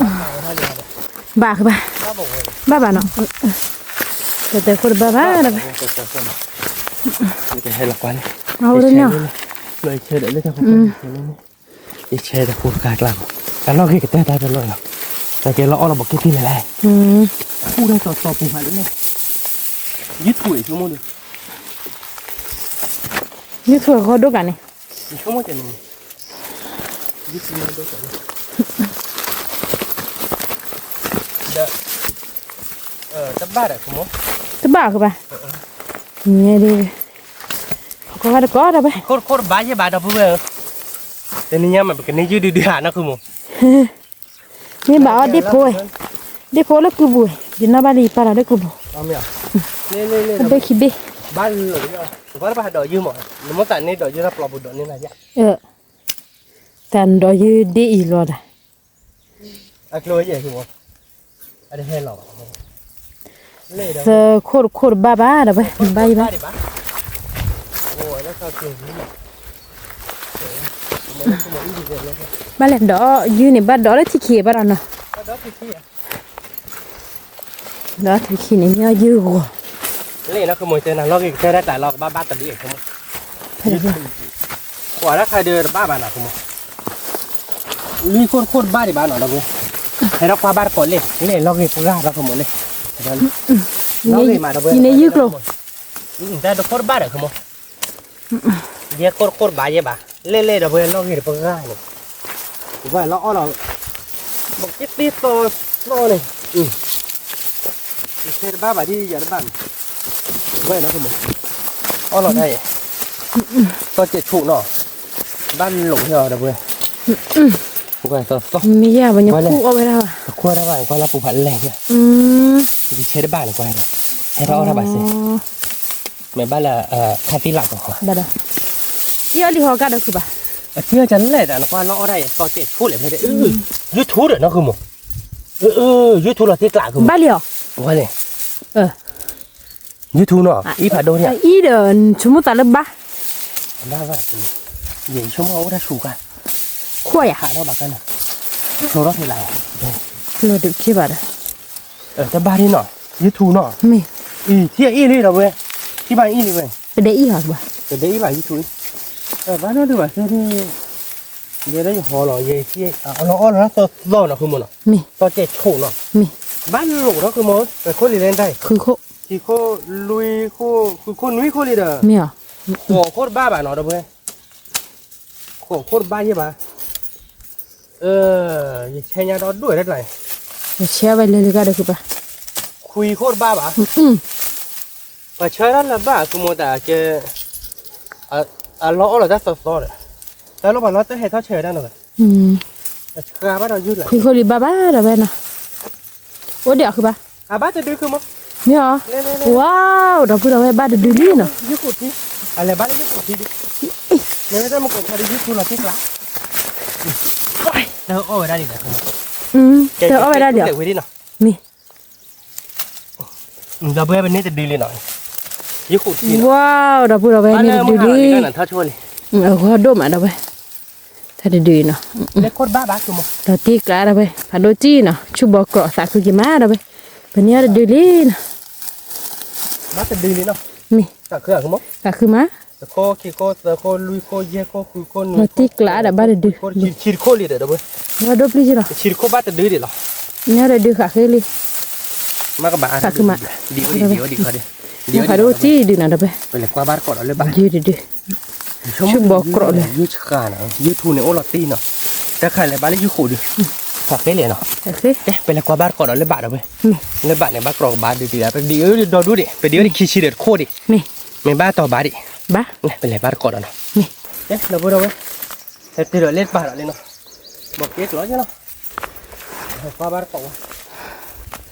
ဘၣ်ကဘၣ်, ဘၣ်ဘၣ်နီၤ, တၢ်တၢ်ခိၣ်တဘၣ်ဘၣ်ဒီး, အအိၣ်တန့ၢ်, ယဆဲးတၢ်ဖိတခါကျါမး, တၢ်လီၢ်ဂ့ၤကတၢၢ်တၢ်တလီၢ်လီၤ, တၢ်ကဲလီၤအီၣ်လီၤဘီးက့တံၢ်လဲၣ်လဲၣ်, အိၣ်တၢ်တီတီပူၤဖးလၢန့ၣ်, ယုၢ်ထူဆိကမိၣ်ဒီး, ယုၢ်ထူအဂီၢ်ဒိၣ်ကးန့ၣ်, ဆိကမိၣ်ကဲန့ၣ်, ယုၢ်ထူဒိၣ်ကးန့ၣ်, ဒီး တဘၣ်ဒီးကမိၣ်, တဘၣ်ကဘၣ်, န့ၣ်ဒ် ကီၢ်တကီၢ်ဒီးဝဲ, ခိၣ်တခိၣ်တဘၣ်ယဲၢ်ဘၣ် ဒီပုၢ်ဝဲၢ်ဧၢ, တနံၤညါမး ပကန့ၢ်ယုၢ်ဒုဒုဧါနီၢ်ဃုမိၢ်, မ့ၢ်ဘၣ်အီၣ်ဒ့ၣ်ဖိဝဲ, ဒ့ၣ်ဖိလၢကုပူၤဝဲ, ဒ်နီၢ်ဘၣ်လံပာ်လီၤလၢကုပူၤ, အဘ့ၣ်ခံဘ့ၣ်, ဘၣ်လီၤ, ပှၤတဘၣ်ဒီးယုၢ်မး, နမိၢ်သးန့ၢ်ဒီးယုၢ်တၢ်ပျီပူၤဒီးန့ၢ်နၤယါ, တၢ်ဒီးယုၢ်ဒ့ၣ်အံၤလီၤဒၣ် အကျိၤယဲၢ်ဆိ, အတဟဲလီၤဘၣ်, သခိၣ်တခိၣ်တဘၣ်ဘၣ်ဒီးဝဲ, ဘၣ်ယံၤဘၣ်, ဘၣ်လဲၣ်ဒီးယုၢ်န့ၣ် ဘၣ်ဒီးလၢထံခံဘၣ်ဒီးနီၤ, ဒီးထံခံန့ၣ် ညီယုၢ်ဂီၤ, လၢနီၢ်ဃုမိၢ်တဲနၤလီၢ်ဂ့ၤကတၢၢ်တၢ်ကျးလီၤ ကဘၣ်ဘၣ်တဒုအံၤဆိ, ကွၢ်တၢ်ခါဒုးတဘၣ်ဘၣ်နီၢ်ဃုမိၢ်, လွံၢ်ခိၣ်တခိၣ်တဘၣ်ဒံးဘၣ်နီၤဒီးဝဲ, ဟဲထီၣ်ကွၢ်ဘၣ်တကိးလံ, လၢလီၢ်ဂ့ၤပှၢ်နီၢ်ဃုမိၢ်လံ, လီၢ်ဂ့ၤမးဒီးဝဲ, ယန့ၢ်ယုၢ်ကျိၤ, တၢ်တခိၣ်တဘၣ်ဒီးဃုမိၢ် ယဲၢ်ခိၣ်တခိၣ်တဘၣ်ယဲၢ်ဘၣ်, လဲၣ်လဲၣ်ဒီးပှၤလီၢ်ဂ့ၤဒီးပှၤဂၤန့ၣ်, ပှၤလီၤအီၣ်လီၤ, ဘီးက့သ့သီသီန့ၣ်, ယဆဲတဘၣ်ဘၣ်ဒ်ယၤတဘၣ်န့ၣ်, ပှၤလီၤကမိၣ်, အီၣ်လီၤတၢ်အံၤ, သီကဲၣ်ဆိးနီၤ, ဘၣ်လိာ်ဟဲအီၤဒီးပှၤ, ပှၤသီသီ, မ့ၢ်ယၤဘၣ်ညီခူၣ်အီၣ်ဝဲဒၣ်ဘၣ်, တခူၣ်ဝဲဒၣ်ဘၣ်န့ၣ် ကွၢ်လၢပူၤဖးလဲၢ်ညါ, ယဆဲတဘၣ်န့ၣ်ကွၢ်, ဟဲထီၣ်အီၣ်တၢ်ဘၣ်စ့ မ့ၢ်ဘၣ်လၢ ခါသံလးကီး, ဘၣ်ဒီး, ယအီၣ်လံဟီကါဒီးခုဘၣ်, အထံအီၣ်ကလဲၣ်တၢ်နကွၢ်လီအီၣ်တၢ်အံၤ သီတဲာ်ဆိးလဲၣ်ဖဲတဲ, ယုၢ်ထူဒီးနီၢ်ဃုမိၢ်, ယုၢ်ထူလီၤတ့ကျးဃုမိၢ်, ဘၣ်လံအီၤ, ဝဲလဲၣ်, ယုၢ်ထူနီၤ အံၤဖးဒိၣ်န့ၣ်, အံၤဒီး ဆိကမိၣ်သးလၢဘၣ်, ဘၣ်ဘၣ်, ယဆိကမိၣ်အိၣ်တၢ်ဆူးကါ, ခိၣ်ယၤဟးထီၣ်ဘၣ်ကါနီၤ, ဖျိထီၣ်ဖဲလး, ဖျိတက့ၢ်ဘၣ်ဒီး တဘၣ်ဒ်နီၤ, ယုၢ်ထူနီၤ, မ့ၢ်, အံၤ ထံအံၣ်လံဒီးဝဲ, ထံဘၣ်အံၣ်လံဝဲ, တဒဲအံၣ်ဟီဘၣ်, တဒဲအံၣ်ဘၣ်ယုၢ်ထူ, ဘၣ်နီၢ်ဒုးဘၣ်သ့ၣ်, ယဲဒၣ်ယဟီလီၤ, ယဲအီၣ်လီၤအီၣ်လီၤတၢ်သီသီနီၤဃုမိၢ်နီၤ, မ့ၢ်, သီကဲၣ်ဆိးနီၤ, မ့ၢ်, ဘၣ်လိာ်နီၤဃုမိၢ်, ပခိၣ်လံၤလဲၣ်တၢ်, ဃုခိၣ်, ခံခိၣ်, လွံၢ်ခိၣ်, ဃုခိၣ်နွံခိၣ်လံဒီး, မ့ၢ်အီၤ, ဃိးခိၣ်တဘၣ်ဘၣ်နီၤဒီးဝဲ ခိၣ်ခိၣ်တဘၣ်ယဲၢ်ဘၣ်, ယဆဲညါဒီဒူၣ်ဝဲတၢ်ကျါအံၤ, ယဆဲဝဲလဲၤလၢကါဒီးဃုဘၣ်, ခွံခိၣ်တဘၣ်ဘၣ်, ပှၤဆၢတၢ်လၢဘၣ်အဃုမိၢ်တၢ်ကဲ, အလီၢ်အီၣ်လီၤတၢ်သီသီဒီး, တၢ်လီၢ်ပှၤလီၢ်တၢ်ဟဲထီၣ်ဆၢဝဲဒၣ်နီၤ, ခွံခိၣ်လံဘၣ်ဘၣ်ဒီးဝဲနီၤ, အိၣ်ဒံးအီၤဃုဘၣ်, အဘၣ်တဒုဃုမိၢ်, မ့ၢ်အီၤ, ဝါ, ဒီပုၢ်ဒီဝဲၢ်ဘၣ်တဒုလံနီၤ, အလဲၤဘၣ်လၢယုၢ်ခိၣ်ထံဒံး, မ့ၢ်ဝဲတၢ်မုၢ်ကိးခါဒံးယုၢ်ထူလီၤတ့ကျး, တၢ်အီၣ်ဝဲဒၣ်လံ, တၢ်အီၣ်ဝဲဒၣ်လံ, မ့ၢ်, ဒီပုၢ်ဝဲၢ်ပန့ၢ်တဒုလံနီၤ, ယုၢ်ခိၣ်ထံ, ဝါ, ဒီပုၢ်ဒီဝဲၢ်န့ၢ်တဒုလံ, အဂီၢ်ဒိၣ်မးဒီပုၢ်ဝဲၢ်, တၢ်တဒုအံၤနီၤ, ဒီးတ့ကျးဒီးဝဲ ဖးဒိၣ်တံၢ်နီၤ ဆူၣ်ဘီးကြီးသးခုက့ၤမးဒီးဝဲ, ပန့ၢ်အီၤတဒုလံနီၤ, မ့ၢ်, သးခုမး, ဒီးတ့ကျးဒီးဘၣ်တဒု, ဆံတခိၣ်လံဒီးဒီပုၢ်ဝဲၢ်, ဆံတခိၣ်ဘၣ်တဒုလံနီၤ, န့ၢ်အီၤတဒုဃာ်ဃ့လံ, သးခုမး, ဖးဒိၣ်တံၢ်ဒုနီၤဒီးဝဲ, တဒု, ဆူၣ်ဘီးကြီးလၢ ယုၢ်ထူန့ၣ်အိၣ်လီၤတံၢ်နီၤ, တၢ်ခါလဲၤဘၣ်လၢယုၢ်ခိၣ်ဒုး, ဃာ်ဃ့လဲၣ်နီၤ, ပလဲၤကွၢ်ဘၣ်တကိးဒီးလၢဘၣ်ဒီးဝဲ, လၢဘၣ်န့ၣ် ဘၣ်ကြီးကဘၣ်ဒုးဒံး, ပဒုးအီၤဒီဒူၣ်ဒံး, ပဒုးအီၤဒီးခံဆံဒီးတခိၣ်ဒံး, မ့ၢ်ဘၣ်တီၤဘၣ်ဒံး, ပလဲၤဘၣ်တကိးဒီးနီၤ, ဒီပုၢ်ဝဲၢ်, ဟဲတုၤဒီးလၢဘၣ်ဒီးလံနီၤ, ဘီးက့ကျိးနီၤ, ကွၢ်ဘၣ်တကိးဝဲ,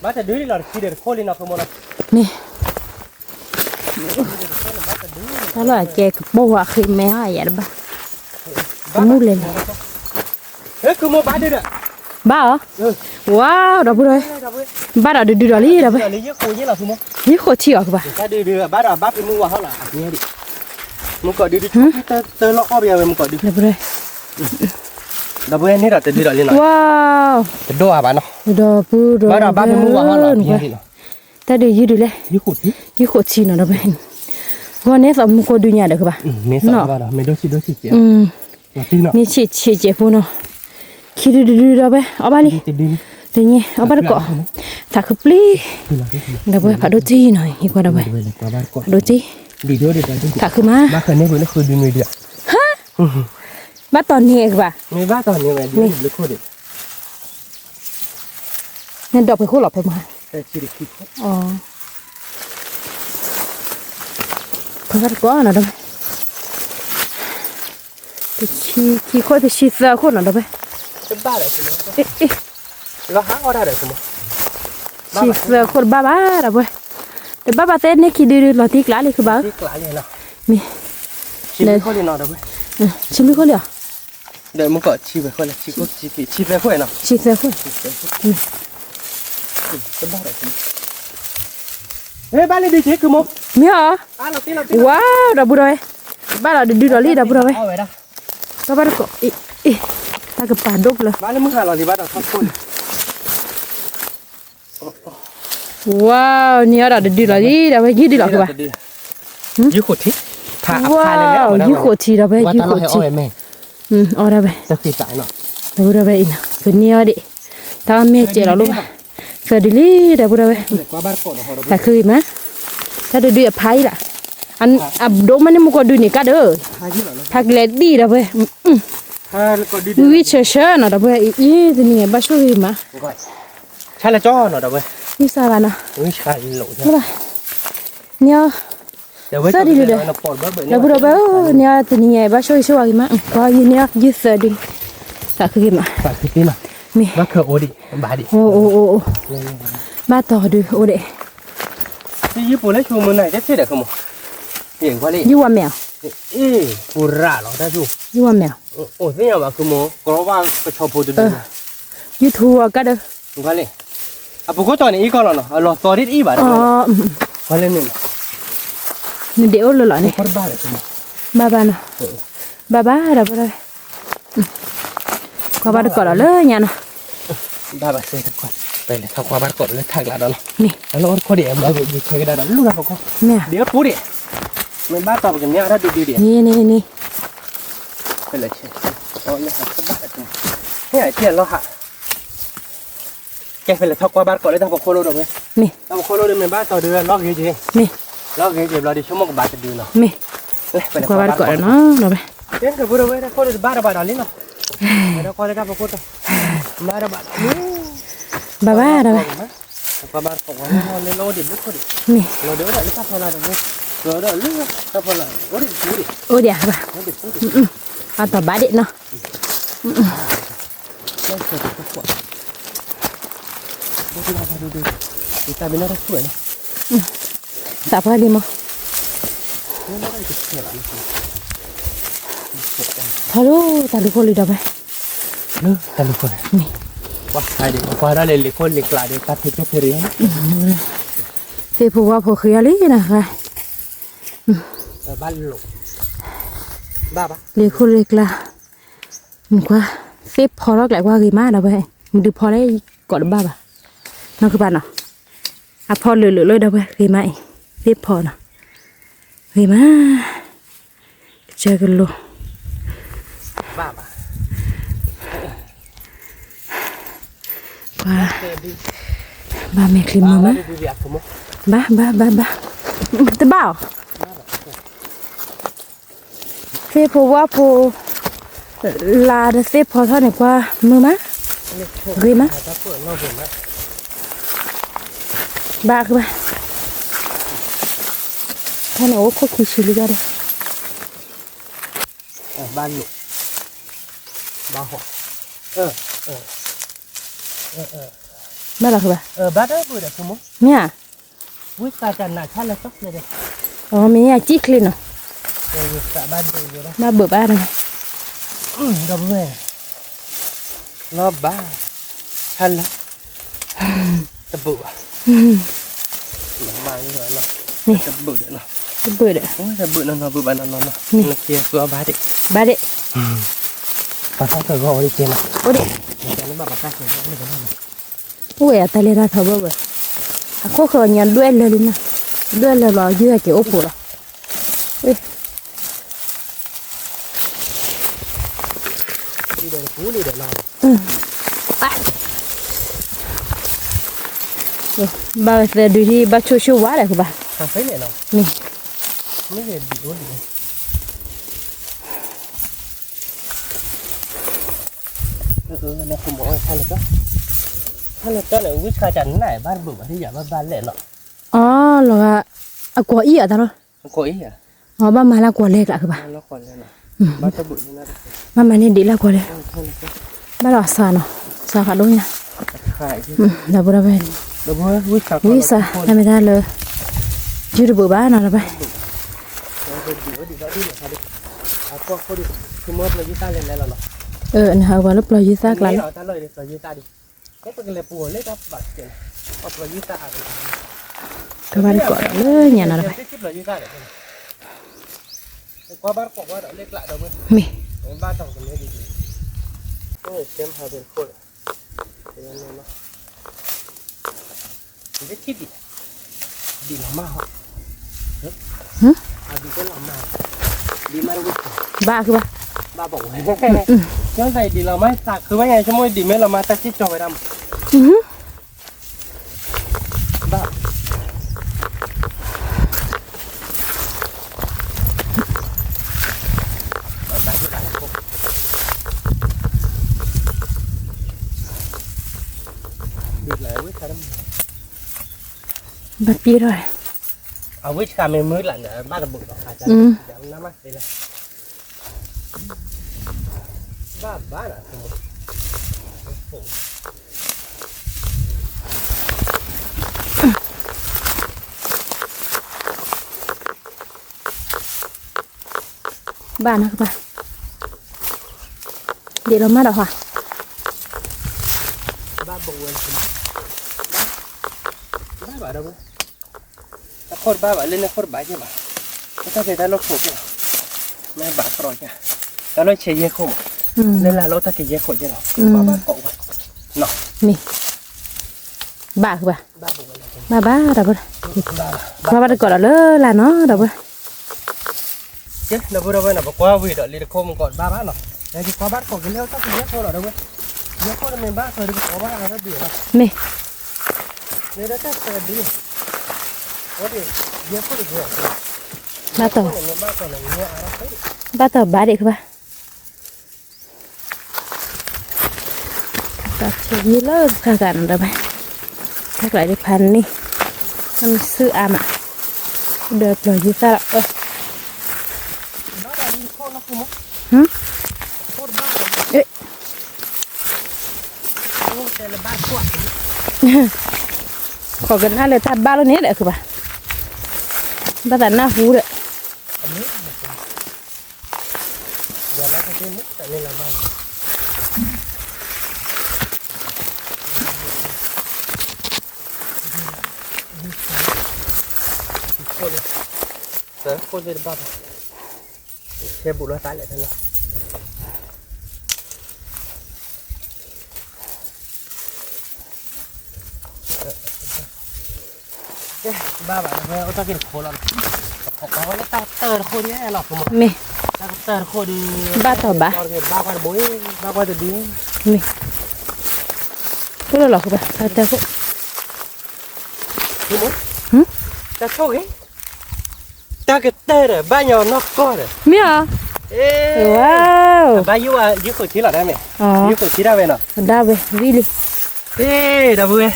ဘၣ်တဒုလံလီၤ တခံဒီးတခိၣ်လံနီၤ ဖိမ့ၢ်နီၤ, မ့ၢ် တၢ်လီၢ်အကဲကပိာ်ဝဲဃ့မဲအီၤယၤတဘၣ်, တမူလဲၣ်လီၤ, ဟဲ ခုမိၢ်ဘၣ်ဒုးဒီး, ဘၣ်အီၤ, ဝါ ဒီပုၢ်ဒီဝဲၢ်, ဘၣ်ဒီးဒုးဒုးဒီးလံဒီပုၢ်ဝဲၢ်, ယဃိးထံအီၤကဘၣ်, ဒီပုၢ်ဝဲၢ်, တဒုးဒီးလံနီၤ, တဒုးအီၤဘၣ်နီၤ, ယဃိးထံနီၤဒီပုၢ်ဝဲၢ်, တၢ်ဒုးယုၢ်ဒုးလဲၣ်, ယဃိးထံနီၤဒီပုၢ်ဝဲၢ်, ဂီၢ်န့ၣ်သးမူခိၣ်ဒုးညါဒီးကဘၣ်, မ့ၢ်ဆ့ၣ်ဆ့ၣ်ဖိနီၤ, ခံဒုးဒုးဒုးဒီပုၢ်ဝဲၢ်, အီၣ်ဘၣ်လံ, တညီ, အီၣ်ဘၣ်တကိး, သးခုပျံၤ, ဒီပုၢ်ဝဲၢ် ဖးဒိၣ်တံၢ်နီၤ ယကွၢ်ဒီပုၢ်ဝဲၢ်, ဖးဒိၣ်တံၢ်, သးခုမး, ဟါ, ဘၣ်တီၤန့ၢ်ကဘၣ်, နဒိးပှဲၤခိၣ်လီၤဖဲမး, ဖဲဘၣ်တကိးနီၤဒီပုၢ်ဝဲၢ်, တဆံခံခိၣ် တဆံသၢခိၣ်နီၤဒီပုၢ်ဝဲၢ်, ဆံသၢခိၣ်တဘၣ်ဘၣ်ဒီပုၢ်ဝဲၢ်, တဘၣ်ဘၣ်သ့န့ၢ်ခံဒုးဒုးလီၤတံၢ်ကျးလံကဘၣ်, မ့ၢ်, ဆံမံခိၣ်လံအီၤ, ဆံသၢခိၣ်, မ့ၢ်အီၤ, ဝါ ဒီပုၢ်ဒီဝဲၢ်, ဘၣ်လီၤဒုးဒုးဒီးလံဒီပုၢ်ဒီဝဲၢ်, တၢ်ဘၣ်တကိး, တၢ်ကပၤဒိၣ်ကျၢၤ, ဝါ န့ၢ်အီၤဒီးဒုးဒုးလီၤလံဒီပုၢ်ဝဲၢ်, ယုၢ်ဒုးလီၤကဘၣ်, ဝါ ယုၢ်ဃိးထံ, ဖးအဖါန့ၣ်လၢအီၣ်ဝဲဒၣ်, အီၣ်ဒၣ်ဝဲ, ဒီပုၢ်ဒီဝဲၢ်အံၤနီၤ, ပန့ၢ်အီၤဒံး, တၢ်အီၣ်မ့ၢ်စဲးလီၤလိၣ်ဘၣ်, သၢဒုးလံဒီပုၢ်ဒီဝဲၢ်, သးခုဂ့ၤမး, တၢ်ဒုးဒုးအဖါအံၤလီၤ, အဒိၣ်မးန့ၣ်မူကီၢ်ဒုးန့ၢ်ကါဒီး, ဖးကလဲၤဒံးဒီပုၢ်ဝဲၢ်, ဝံၤဝံၤဆၢဆၢနီၤဒီပုၢ်ဝဲၢ်, အံၤတနံၤဘၣ်ဆိၣ်ဂ့ၤမး, ယုၢ်စၢ်ဘၣ်နီၤ, န့ၢ်အီၤ, သၢဒုးလံဒီး, ဒီပုၢ်ဒီဝဲၢ်ဧၢ, န့ၢ်အီၤတနံၤညါအံၤ ဘၣ်ဆိၣ်ဂ့ၤဆိၣ်ဝါဂ့ၤမး, ကွၢ်ယုၢ်န့ၢ်အီၤ ယုၢ်သၢဒုး, သးခုဂ့ၤမး, မ့ၢ်, အိၣ်အိၣ်အိၣ်, ဘၣ်တီၤဒုးအိၣ်ဒံး, ယုၢ်ဝါမဲာ်, ယုၢ်ဝါမဲာ်, ယုၢ်ထူအီၤကါဒီး, အပူၤခိၣ်တီၤန့ၣ်အံၤကီၢ်လီၤနီၤ, အလီၤသီဒ်တအံၤဘၣ်, နဒဲးအိၣ်လၢလီၤန့ၣ်, ဘၣ်ဘၣ်နီၤ, ဘၣ်ဘၣ်ဒီပုၢ်ဒီဝဲၢ်, ကွၢ်ဘၣ်တကိးဒီးလၢညါနီၤ, ဘၣ်ဘၣ်စဲတကွၢ်, ပလဲၤထီၣ်ကွၢ်ဘၣ်တကိးဒီးလၢထးကျးဒီးနီၤ, အလီၢ်အိၣ်တခိၣ်ဒံး ယဆဲကဒါဒီးလူၢ်တၢ်ဖီခိၣ်, ဒ်အိၣ်ပူၤဒံး, မ့ၢ်ဘၣ်တီၤပကန့ၢ်အီၤတၢ်ဒုးဒုးဒံး, န့ၣ်န့ၣ်န့ၣ်, ပလဲၤဆဲ, လၢဟးဘၣ်, ဟဲအထံအလီၢ်ဟး ကဲ ပလဲၤထီၣ်ကွၢ်ဘၣ်တကိးလၢတၢ်ဖီခိၣ်လိၣ်ဒီးဝဲ, မ့ၢ်, တၢ်ဖီခိၣ်လိၣ်ဒီးမ့ၢ်ဘၣ်တီၤဒုးလီၤဂ့ၤက့ၤ, မ့ၢ်, လီၤဂ့ၤက့ၤဘျီဒီးဆိကမိၣ်ကဘၣ်တဒုးနီၤ, မ့ၢ်, ပလဲၤကွၢ်ဘၣ်တကိးဒီးနီၤဒီးဝဲ, ကဲ ကဲ ပုၢ်ဒီဝဲၢ် တၢ်ခိၣ်ဒီးတဘၣ်တဘၣ်ဒီးလံနီၤ, တၢ်ခိၣ်လၢတၢ်ဖီခိၣ်တီၤ, ဘၣ်တဘၣ်, ဘၣ်ဘၣ်ဒီးဝဲ, ကွၢ်ဘၣ်တကိးဝဲ, လၢလီၢ်အိၣ်ဒံးဘျုးခိၣ်ဒံး, မ့ၢ်, လီၤဒံးအိၣ်ဒံးလၢတၢ်ဖီလာ်ဒီးဝဲ, လီၤဒံးလၢတၢ်ဖီလာ်, အိၣ်ဒံးတပူၤဒံး, အိၣ်ဒံးဘၣ်, အတဘၣ်ဒံးနီၤ သးပှၢ်လံမး, ထီၣ်လၢတၢ်လူၢ်ခိၣ်လံဒီးဖဲ, လၢတၢ်လူၢ်ခိၣ်န့ၣ်, ကွၢ်ဒ်လဲၣ် လံာ်ခိၣ်လံာ်ကျးဒီး တၢ်ဖံးကၠိဖံးရံၤ, သ့ၣ်ဖိဝါဖိဃ့အီၤလံနၤ, လံာ်ခိၣ်လံာ်ကျး, ကွၢ်, သ့ၣ်ဖီထီၣ်ကျဲကွၢ်ဂ့ၤမးဒီးဖဲ, မ့ၢ်ဒုးဖီလၢကိးတဘၣ်ဘၣ်, နီၢ်ကပၤနီၤ, အဖီလၢာ်လၢာ်လၢဒီးဖဲဂ့ၤမးအံၤ, သ့ၣ်ဖီနီၤ, ဂ့ၤမး, ကစၢ်ကလိၤ ဘၣ်, ဘၣ်မ့ၢ်ချံမုာ်မး, ဘၣ် ဘၣ် ဘၣ် ဘၣ်, တဘၣ်အီၤ, သ့ၣ်ဖိဝါဖိ, လါဒီးသ့ၣ်ဖီထီၣ်န့ၣ်ကွၢ်မုာ်မး, ဂ့ၤမး, ဘၣ်ကဘၣ်, ဖဲန့ၣ်အိၣ်ခိၣ်ခံဆံလံဒီး ဘၣ်လိာ်, ဘၣ်ဟီၣ်, ဘၣ်လီၤဃုဘၣ်, မ့ၢ်ဧါ, မ့ၢ်ဧါ ကံၣ်ချ့နီၤ, ဘၣ်ဘၣ်ဘၣ်, လီၤဘၣ်, ဟဲလၢ တဘုၣ်ဘၣ်, မ့ၢ် တဘုၣ်ဒီးနီၤ, တဘုၣ်ဒီး တဘုၣ်နီၤနီၤ ဘုၣ်ဘၣ်နီၤနီၤနီၤ, မ့ၢ် နက့ၤဃုအီၣ်ဘၣ်ဒံး, ဘၣ်ဒံး, ပှၤသးကဂီၤဝဲဒ်ကဲနီၤ, အိၣ်ဒံး, ပှၤသးကဂီၤဝဲဒ်ကဲနီၤ, အိၣ်ဝဲအတၢ်လဲၤတၢ်ထီဘၣ်ဝဲ, အခိၣ်ဃီညါဒွဲၣ်လၢာ်လံနီၤ, ဒွဲၣ်လၢာ်လီၤ ယုၢ်ဟဲက့ၤအိၣ်ဖှိၣ်လီၤ, ဘၣ်ဝဲသၢဒုဒ် ဘၣ်ဆိၣ်ဆိၣ်ဝါဒီးကဘၣ်, မ့ၢ် လၢ ဝံၣ်ဆါတၢ်န့ၣ် ဘၣ်တဘုၣ်ဘၣ် ဒ်ယၤဘၣ်ဘၣ်လဲၣ်နီၤ, အီ လီၤဂာ် အကွီၤအံၤအတၢ်လီၤ, အီ ဘၣ်မၤလၢကွီၤလဲၢ်ကျးကဘၣ်, ဘၣ်မၤန့ၢ်ဒံးလၢကွီၤလဲၢ်, ဘၣ်လီၤအစှၤနီၤ, စှၤဃးဒိၣ်ညါ, ဒီပုၢ်ဒီဝဲၢ်, ဝံၣ်ဆါ တၢ်မ့ၢ်တၢ်လၢ ယုၢ်တဘုၣ်ဘၣ်နီၤလၢၤဘၣ်, နဟးပှၤလၢပျီၤယုၢ်သၣ်ကျါလီၤ, ကဘၣ်ဒံးကီးဒီးလၢညါနီၤလၢၤဘၣ်, မ့ၢ် ဘၣ်ခုဘၣ်, ဘၣ်ဘၣ်ဝဲ, ဒ်လီၤမါသးခုဘၣ်ညါ ဆိကမိၣ်ဒံးမ့ၢ်လီၤမါတၢ်စံၣ်ကၠီဝဲဒၣ်မး, ဘၣ် ဘၣ်ပ့ၤထီၣ်, အဝဲဆှးမ့ၢ်မုၢ်လၢ်န့ၣ် ဘၣ်တဘုၣ်လီၤ, နမ့ၢ်သ့လၢ ဘၣ်ဘၣ်လီၤ, ဘၣ်နီၤကဘၣ်, ဒ်လီၤမါဒီးဟါ, ဘၣ်ဘၣ်ဝဲ, ဘၣ်ဘၣ်ဒီးဝဲ တၢ်ခိၣ်တဘၣ်ဘၣ် လၢန့ၣ်ခိၣ်တဘၣ်က့ဘၣ်, တၢ်ဖဲတၢ်လီၢ်ခိၣ်က့, မ့ၢ်ဘၣ်ကြီက့, တၢ်လီၢ်ဆဲးယဲၢ်ခိၣ်မး, လၢလၢလီၤတၢ်ကယဲၢ်ခိၣ်က့လီၤ, ပှၤဘၣ်ကိးဝဲ, မ့ၢ်, ဘၣ်ဘၣ်, ဘၣ်ဘၣ်ဒီး, ပှၤဘၣ်တကိးဒီးလၢလၢနီၤဒီးဝဲ ဒီပုၢ်ဒီဝဲၢ်နီၤ ပကွၢ်ဝံၤဒီးလံတခိၣ်မူကီးတဘၣ်ဘၣ်နီၤ, ယကွၢ်ဘၣ်တကိးက့ၤလၢတၢ်ကယဲၢ်ခိၣ်လီၤဒီးဝဲ, ယဲၢ်ခိၣ်တမ့ၢ်ဘၣ်ဃီဒီး ပကိးဘၣ်အါထီၣ်ဒံးလီၤ, မ့ၢ်, လၢတၢ်ဆၢဒံး, ယဲၢ်ခိၣ်တက့ၢ်, ဘၣ်တ, ဘၣ်တဘၣ်ဒံးကဘၣ် တၢ်ဆဲးယံၤလၢတခါဂၤနီၤဒီးဘၣ်, တၢ်ကျးဒ်ဖးန့ၣ်, နမ့ၢ်စုအါမး, ဒီးပျီၤယံၤသၣ်လီၤ, ခိးကနၣ်လၢတၢ်ဘၣ်လီၤန့ၣ်ဒီးကဘၣ်, ဘၣ်သးနၢ်ဟူဒီး ဘၣ်ဘၣ်ဒီး အိၣ်တၢ်က့ၤတခိၣ်လီၤ, မ့ၢ်, ဘၣ်တဘၣ်, မ့ၢ်, အိၣ်လီၤလီၤဃိဘၣ် တၢ်တၢၢ်ခိၣ်, တၢ်ဆိၣ်ဂ့ၤ တၢ်ကတၢၢ်ဒီး ဘၣ်ညီနီၢ်ကီၢ်ဒီး မ့ၢ်ဧါ, ဘၣ်ယိၣ်ဝဲ ယိၣ်ခိၣ်ထံလီၤဒၣ်မ့ၢ်, ယိၣ်ခိၣ်ထံဒၣ်ဝဲနီၤ, ဒၣ်ဝဲ ဝံၣ်လံ, ဒီပုၢ်ဝဲၢ်,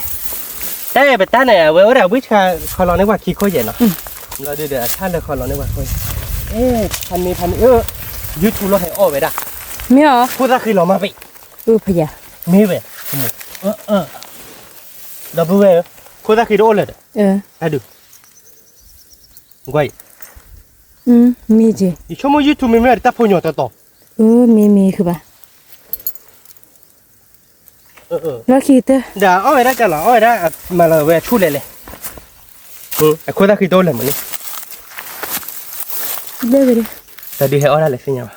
တၢ်အဲၣ်ပတၢ်န့ၣ် အဝဲအိၣ်ဒီးဝံၣ်ဆှါခီလီၤန့ၢ်ပှၤခံခိၣ်ယဲၢ်နီၤ, လီၤဒုဒီးအထၢၣ်လၢခီလီၤန့ၢ်ပှၤခိၣ်ယဲၢ်, ဖးန့ၢ်ဖးန့ၢ်, ယူၤထူလီၤဟဲအီၣ်ဝဲဒၣ်, မ့ၢ်ဧါ, ခိၣ်သၣ်ဃံလီၤမၢ်ပ့ၣ်, မ့ၢ်ဝဲ, ဒီပုၢ်ဝဲၢ်, ခိၣ်သၣ်ဃံတအိၣ်လၢၤဒီး, တၢ်ဒုး ကွၢ်အံၤ, မ့ၢ်က့ၤ, ယဆိကမိၣ် YouTube မ့မ့ၢ်တၢ်ဖိညီၤတီတီ, မ့မ့ၢ်ဃုဘၣ်, လီၢ်ခံကတၢၢ် ဒီးအီၣ်ဝဲဒၣ်ကလီၤ အီၣ်ဝဲဒၣ် မၤလီၤဝဲဆူၣ်လဲၤလဲၤ, အခိၣ်သၣ်ဃံတအိၣ်လၢၤမးန့ၣ်, တၢ်ဒုးဟဲအီၣ်ဒၣ်လဲၤသ့ၣ်ညါဘၣ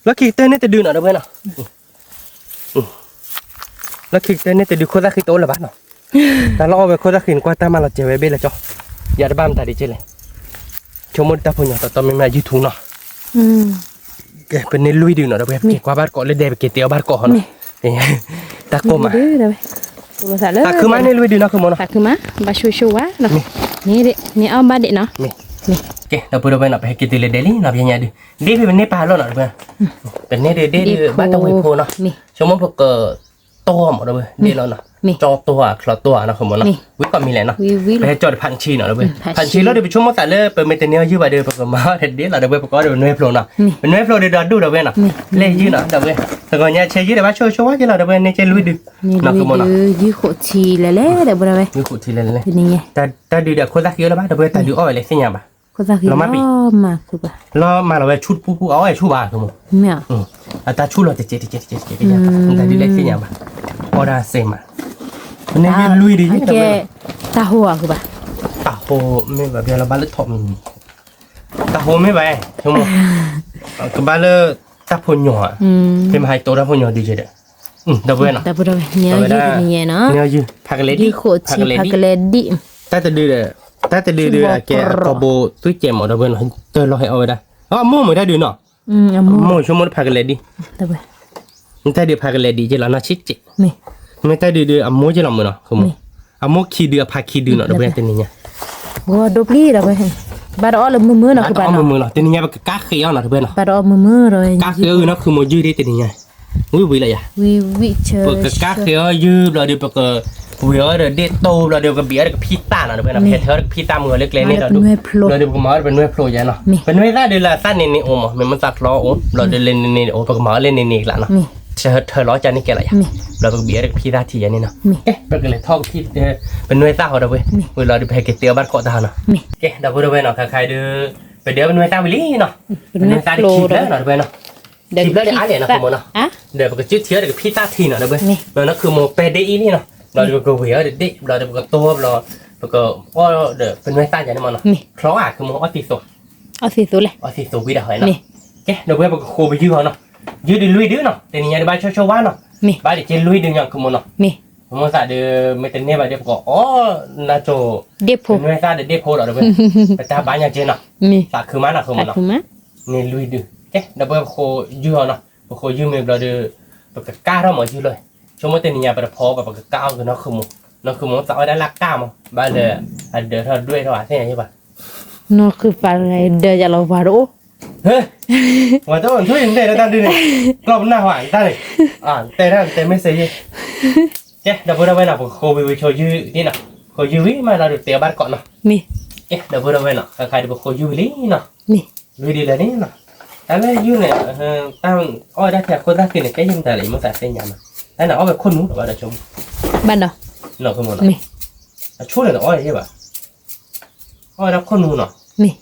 ်, လီၢ်ခံကတၢၢ်န့ၣ်တဒုနီၤ ဒီပုၢ်ဝဲၢ်နီၤ, လီၢ်ခံကတၢၢ်န့ၣ်တဒုခိၣ်သၣ်ဃံတအိၣ်လၢၤဘၣ်နီၤ, တၢ်လီၢ်အီၣ်ဝဲခိၣ်သၣ်ဃံန့ၣ် ကွၢ်တၢ်မၤလီၤစဲၤဝဲဘ့ၣ်လၢကၠီ, ယၤတဘၣ်မတၤဒံးက့လဲၣ်, ဆိကမိၣ်တၢ်ဖိညီၤတီတီမ့ၢ်မ့ၢ်ယုၢ်ထူနီၤ ကဲ ပန့ၢ်လွံၢ်ဒုနီၤ ဒီပုၢ်ဝဲၢ် ပက့ၤကွၢ်ဘၣ်တကိးလၢဒဲ ပက့ၤတဲအီၣ်ဘၣ်တကိးဟီနီၤ, တၢ်ကိၢ်မး, သးခုမးန့ၢ်လွံၢ်ဒုနီၤ ခုမိၢ်နီၤ, သးခုမး ဘၣ်ဆိၣ်ဂ့ၤဆိၣ်ဝါနီၤ, န့ၣ်အီၣ်ဘၣ်ဒံးနီၤ, ကဲ ဒီပုၢ်ဝဲၢ်နီၤ ပဟဲက့ၤတုၤလၢဒဲလံနီၤ ပညါဒုး, ဒ့ဖဲပန့ၢ်ပာ်လီၤနီၤ ဒီပုၢ်ဝဲၢ်, ပန့ၢ်ဒုးဒ့ဒုးဘၣ်တဝံၤဖိနီၤ, ဆိကမိၣ်ပက တီၢ်မး ဒီပုၢ်ဝဲၢ် ဒ့လီၤနီၤ, ကၠီတီၢ်ဧါ ချီတီၢ်ဧါနီၤ ခုမိၢ်နီၤ, ဝံၤကီၢ်မံၤလဲၣ်နီၤ, ပဟဲကၠီၣ်တဖးနဆံနီၤ ဒီပုၢ်ဝဲၢ်, ဖးနဆံလီၤဒီး ပဆိကမိၣ်သးလၢ ပမ့ၢ်တန့ၢ်အီၣ်ယုၢ်ဘၣ်ဒီး ပကမၤအီၣ်တဒ့လီၤ ဒီပုၢ်ဝဲၢ်, ပကအိၣ်ဒီးပနွဲၢ်ဖျိနီၤ, ပနွဲၢ်ဖျိဒီးဒီဒူၣ် ဒီပုၢ်ဝဲၢ်နီၤ, လဲၢ်ယုၢ်နီၤ ဒီပုၢ်ဝဲၢ်, သကိးညါဆဲးယုၢ်ဒီးဘၣ်ဆိၣ်ဂ့ၤဆိၣ်ဝါက့လီၤ ဒီပုၢ်ဝဲၢ်, န့ၢ်က့လွံၢ်ဒု, ခုမိၢ်နီၤ, ယုၢ်ဃိးထံလဲၤလဲၤ ဒီပုၢ်ဝဲၢ်, တၢ်ဒုးဒီးအခိၣ်သၣ်ဃံအိၣ်လၢၤဘၣ် ဒီပုၢ်ဝဲၢ်, တၢ်ဒုးအီၣ်ဝဲလဲၤသ့ၣ်ညါဘၣ်, လီၤမၢ်ပံၤ, လီၤမၢ်လီၤဝဲဆူၣ်တပူၤပူၤ အအီၣ်ဝဲဆူၣ်ဘၣ် ခုမိၢ်, အတၢ်ဆူၣ်လီၤတကဲးတကဲးတကဲးတကဲး, တၢ်ဒုးလဲၤသ့ၣ်ညါဘၣ်, အီၣ်ဒၣ်စဲးမး, ပန့ၢ်လွံၢ်ဒု တၢ်ဟိဧါ ခုဘၣ်, တၢ်ဟိမ့ၢ်ဘၣ် ပျဲလီၤဘၣ်လၢထီၣ်မံၤမံၤ, တၢ်ဟိမ့ၢ်ဘၣ် ဆိကမိၣ်, ကဘၣ်လၢတၢ်ဖိညီၤဧါ, ဖဲမဟါတအိၣ်တၢ်ဖိညီၤဒုကဲဒီး, ဒီပုၢ်ဝဲၢ်နီၤ, အဝဲဒၣ်, န့ၢ်အီၣ်ယုၢ် ဖးကလဲၤဒံၣ်, ဖးကလဲၤဒံၣ်, တၢ်တဒုဒီး, တၢ်တဒုဒီးအကဲအကိာ်ဘိသွံၣ်ကဲးမး ဒီပုၢ်ဝဲၢ်နီၤ, တၢ်လီၤဟဲအီၣ်ဝဲဒၣ်, အမိၢ်မ့ၢ်တၢ်ဒုးနီၤ, မိၢ်ဆိကမိၣ်တဖးကလဲၤဒံၣ်, တၢ်ဒုးဖးကလဲၤဒံၣ်ကဲလီၤနီၢ်ဆံးကဲး, မ့ၢ်တၢ်ဒုးဒုးအမိၢ်ကဲလီၤမးနီၤ ခုမိၢ်, အမိၢ်ခံဒုးအဖးခံဒုနီၤ ဒီပုၢ်ဝဲၢ် တနံၤညါ, ဂီၤဒိပျံၤဒီပုၢ်ဝဲၢ်, ဘၣ်တအီၣ်လၢမုာ်မုာ်နီၤ ခုဘၣ်နီၤ, တနံၤညါပကကါဃ့အီၤနီၤ ဒီပုၢ်ဝဲၢ်နီၤ, ဘၣ်တအီၣ်မုာ်မုာ်ဒီး, ကါဃ့အီၤနီၤ ခုမိၢ်ယုၢ်ဒံးတနံၤညါ, ဝံၤဝံၤလီၤယၤ, ပကကါဃ့အီၤယုၢ်ဘျီဒီး ပကဝံၤအီၤဒီးဒ့ၣ်တိၢ်ဘျီဒီး ပကဘံးအီၤဒီးကဖံးသၣ်နီၤ ဒီပုၢ်ဝဲၢ်နီၤ, ပဟဲထၢအီၤဒီးကဖံးသၣ်မုာ်အီၤလၢကျဲန့ၣ်ဒီးဒိၣ်, ဘျီဒီးပကမၤအီၤဒီးပနွဲၣ်ဖျိယၤနီၤ, ပနွဲၣ်သၣ်ဒုးလၢအသၣ်န့ၣ်န့ၣ်အိၣ်မး မ့ၢ်မ့ၢ်သးဖျီအိၣ် ဘျီဒီးလၢန့ၣ်န့ၣ်အိၣ် ပကမၤအီၤလၢန့ၣ်န့ၣ်ကျါနီၤ, ထၢလီၤကန့ၣ်ကဲလီၤယၤ, ဘျီပကဘံးအီၤဒီးကဖံးသၣ်ထံယၤန့ၣ်နီၤ, ကဲ ပကလဲၤထီၣ်ကဖံး ပနွဲၣ်သၣ်ဃီ ဒီပုၢ်ဝဲၢ်, ဝံၤလီၤဒီးပဟဲက့ၤတဲအီၤဘၣ်တကိးတၢ်နီၤ, ကဲ ဒီပုၢ်ဝဲၢ်နီၤ ခါခါဒုး, ပဒုးပနွဲၣ်သၣ်ဝံၤလံနီၤ, ပနွဲၣ်သၣ်ဒုးခံဖျၢၣ်နီၤ ဒီပုၢ်ဝဲၢ်နီၤ, ခံဖျၢၣ်ဒုးအါလဲၣ်နီၤ ခုမိၢ်နီၤ, ဒီးပကစုထံအီၤဒီးကဖံးသၣ်ထံနီၤ ဒီပုၢ်ဝဲၢ်, ဘျီနီၤ ခုမိၢ်ပဲဒ့ၣ်အံၤလံနီၤ, ဘျီဒီးပကဝံၤအီၤဒီးဒ့ၣ် ဘျီဒီးပကတိၢ်ဘျီ, ပကအီၣ်ဒီးပနွဲၣ်သၣ်ယၤန့ၣ်မးနီၤ, ချီအါ ခုမိၢ်အီၣ်သံသိး, အီၣ်သံသိးလဲၣ်, အီၣ်သံသိးဝံၤဒၣ်ဃီနီၤ, ကဲ ဒီပုၢ်ဝဲၢ် ပကဃိပယုၢ်ဟီနီၤ, ယုၢ်ဒုးလွံၢ်ဒုနီၤ တနံၤညါဒုးဘၣ်ဆိၣ်ဂ့ၤဆိၣ်ဝါနီၤ, ဘၣ်ဒုးက့လွံၢ်ဒုညါ ခုမိၢ်နီၤ, မိၢ်သးဒုး မ့ၢ်တန့ၢ်ဘၣ်ဒီး ပကအီၣ်နၢ်ကၠိ, ပနွဲၣ်သၣ်ဒီးဒ့ၣ်ဖိဒီး ဒီပုၢ်ဝဲၢ်, ပတၢ်ဘါညါက့နီၤ, သးခုမးနီၤ ခုမိၢ်နီၤ, န့ၢ်လွံၢ်ဒု, ကဲ ဒီပုၢ်ဝဲၢ် ပဃိယုၢ်ဟီနီၤ, ပဃိယုၢ်မ့ၢ်ဘျီဒီး, ပကကါထီၣ်မးယုၢ်လီၤ, ဆိကမိၣ်တနံၤညါပတဖီဘၣ် ပကကါအီၤကနီၤ ခုမိၢ်, နီၤ ခုမိၢ်သးအီၣ်ဒၣ်လၢကါမး ဘၣ်ဒီး, အဒၢးထီၣ်ဒွဲၣ်ထီၣ်အသ့ၣ်ညါယဘၣ်, နီၤခုပာ်ဒၢးယလီၤဝၤတအိၣ် ဝၤတအိၣ် နထူၣ်အံၤ နတဲဒၣ်တၢ်ဒုးန့ၣ်, ကျီၢ်ပနၢ်ဟူဧါ နတၢ်န့ၣ်, တဲဒၣ် နတဲမ့ၢ်စ့ယ့ၣ်, ကဲ ဒီပုၢ်ဝဲၢ်နီၤ ပဃိဝံၤဝံၤဆိယုၢ်ဒ်နီၤ, ဃိယုၢ်ဝံၤမးလီၤဒီးတဲအီၤဘၣ်တကိးနီၤ, ကဲ ဒီပုၢ်ဝဲၢ်နီၤ ခါခါဒုးပဃိယုၢ်ဝံၤလံနီၤ, လွံၢ်ဒုလၢာ်န့ၣ်နီၤ, တၢ်လၢယုၢ်န့ၣ်, တၢ်အီၣ်ဝဲဒၣ်ထဲအခိၣ်သၣ်ဃံန့ၣ် ကဲယုၢ်မတၤလဲၣ် ယမိၢ်သးသ့ၣ်ညါနီၤ, တၢ်န့ၣ်အီၣ်ဝဲခိၣ်နူာ်လီၤဘၣ်ဒီးဆိကမိၣ်, ဘၣ်နီၤ, နီၤ ခုမိၢ်နီၤ, အဆိန့ၣ်တအီၣ်ယဲဘၣ် အီၣ်ဝဲဒၣ်ခိၣ်နူာ်နီၤ,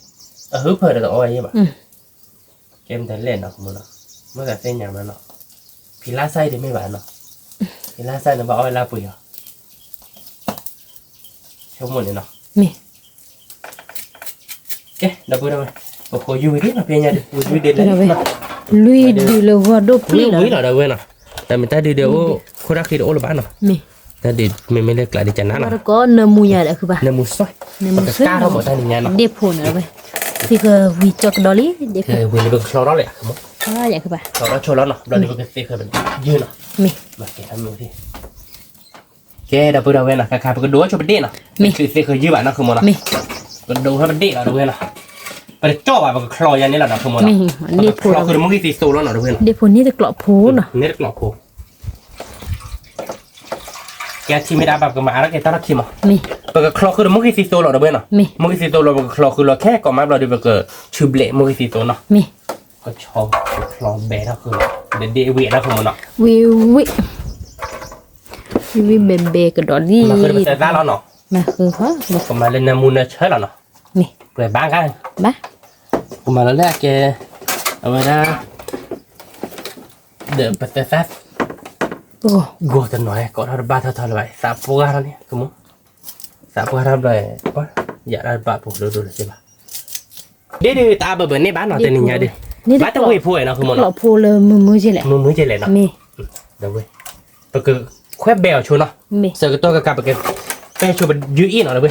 အဟုဖၢဒီးတအီၣ်ယဲဘၣ်, ကဲမတၤလဲၣ်နီၤ မိၢ်သးသ့ၣ်ညါမးနီၤ, ဖံလါစၢ်အံၤတမ့ၢ်ဘၣ်နီၤ, ဖံလါစၢ်န့ၣ်ဘၣ်အီၣ်ဝဲလၢပှ့ၤအီၤ, ဆိကမိၣ်န့ၣ်နီၤ, ကဲ ဒီပုၢ်ဝဲၢ်, ပဃိယုၢ်ဝံၤဒ်နီၤ ဖဲညါဒုး ဝံၤဒုးလဲၣ်, လွံၢ်ဒုလၢဂီၢ်ဒိၣ်ပျံၤလီၤ, ဝံၤလီၤဒီးဝဲနီၤ, တၢ်မ့ၢ်တၢ်ဒုးဒီးအိၣ် ခိၣ်တၢ်ဃံတအိၣ်လၢၤဘၣ်နီၤ, တၢ်ဒုးမ့မ့ၢ်လၢကျးဒုးကနၣ်နီၤ, နမူယၤဒီးခုဘၣ်, နမူစဲ, ပကကါထီၣ်မးတၢ်နံၤညါနီၤ, ဒ့ၣ်ဖိန့ၣ်ဝဲ, သ့ၣ်ဃၢၤဝံၤကၠီကဒီးလံ, ဝံၤလံပကချီထီၣ်လံ, ချီထီၣ်ဆိလီၤနီၤ ဘျီဒုးပကသ့ၣ်ဃၢၤပယုၢ်နီၤ, မ့ၢ် ကဲ ဒီပုၢ်ဝဲၢ်နီၤ ခါခါပကဒိးဆိပဒ့ၣ်နီၤ, ပသ့ၣ်ဃၢၤယုၢ်ဘၣ်နီၤ ခုမိၢ်နီၤ, ပကဒိးဆိပဒ့ၣ်လီၤ ဒီပုၢ်ဝဲၢ်နီၤ, ပတကၠီၣ်ဘၣ် ပကချီယၤန့ၣ်လီၤနီၤ ခုမိၢ်နီၤ, ပကချီဃုာ်ဒီးမူဂံၢ်သံသိလီၤနီၤ ဒီပုၢ်ဝဲၢ်နီၤ, ဒ့ၣ်ဖိန့ၣ်တကျိးဖိနီၤ, န့ၣ်တကျိးဖိ ကဲထံမ့ၢ်တၢ်ဘၣ် ပကမၤအါထီၣ်က့ၤတၢ်ထီၣ်ခံမး, ပကချီဃုာ်ဒီးမူဂံၢ်သံသိလီၤ ဒီပုၢ်ဝဲၢ်နီၤ, မူဂံၢ်သံသိလီၤ ပကချီဃုာ်လီၤခဲကိးမး ဘျီဒုး ပကဆူဘျဲးမူဂံၢ်သံသိနီၤ, ကဆီ ကချီဘဲထီၣ်ဃုာ်လီၤ ဒီးဒ့ၣ်ဝံၤနီၤ ခုမိၢ်နီၤ, ဝံၤဝံၤ ဝံၤဝံၤဘဲဘဲကဒီးလံ, မၤဃုာ်သၣ်လီၤနီၤ, ကမၤလၢနၢမူနၢဆၢလီၤနီၤ, ပှဲၤဘၣ်ကါ, ကမၤလီၤလၢအကဲ, အဝဲဒၣ်, ဒီးပသၢသၣ် ဂီၤတနီၤ ကိးထီၣ်တဘၣ်ထီၣ်ထီလၢၤဘၣ် သးပှၢ်ထီၣ်န့ၣ် ကမိၢ် သးပှၢ်ထီၣ်ဘျီ ယၤတၢ်တဘၣ်ဖိဒိၣ်ဒိၣ်လၢၤဘၣ် ဒ်ဒုးတၢ်ဘၣ်ဘၣ်န့ၣ်ဘၣ်နီၤ တနံၤညါဒုး ဘၣ်တဝ့ၢ်ဖိနီၤ ကမိၢ်နီၤ ဖိလၢမုၢ်မုၢ်ကလဲၣ်နီၤ ဒီးဝဲ ပကခွဲးဘဲအီၤဆိနီၤ ဆၢကတီၢ်ကကးပက ပဲဆိပယုၢ်အ့ၣ်နီၤ ဒီးဝဲ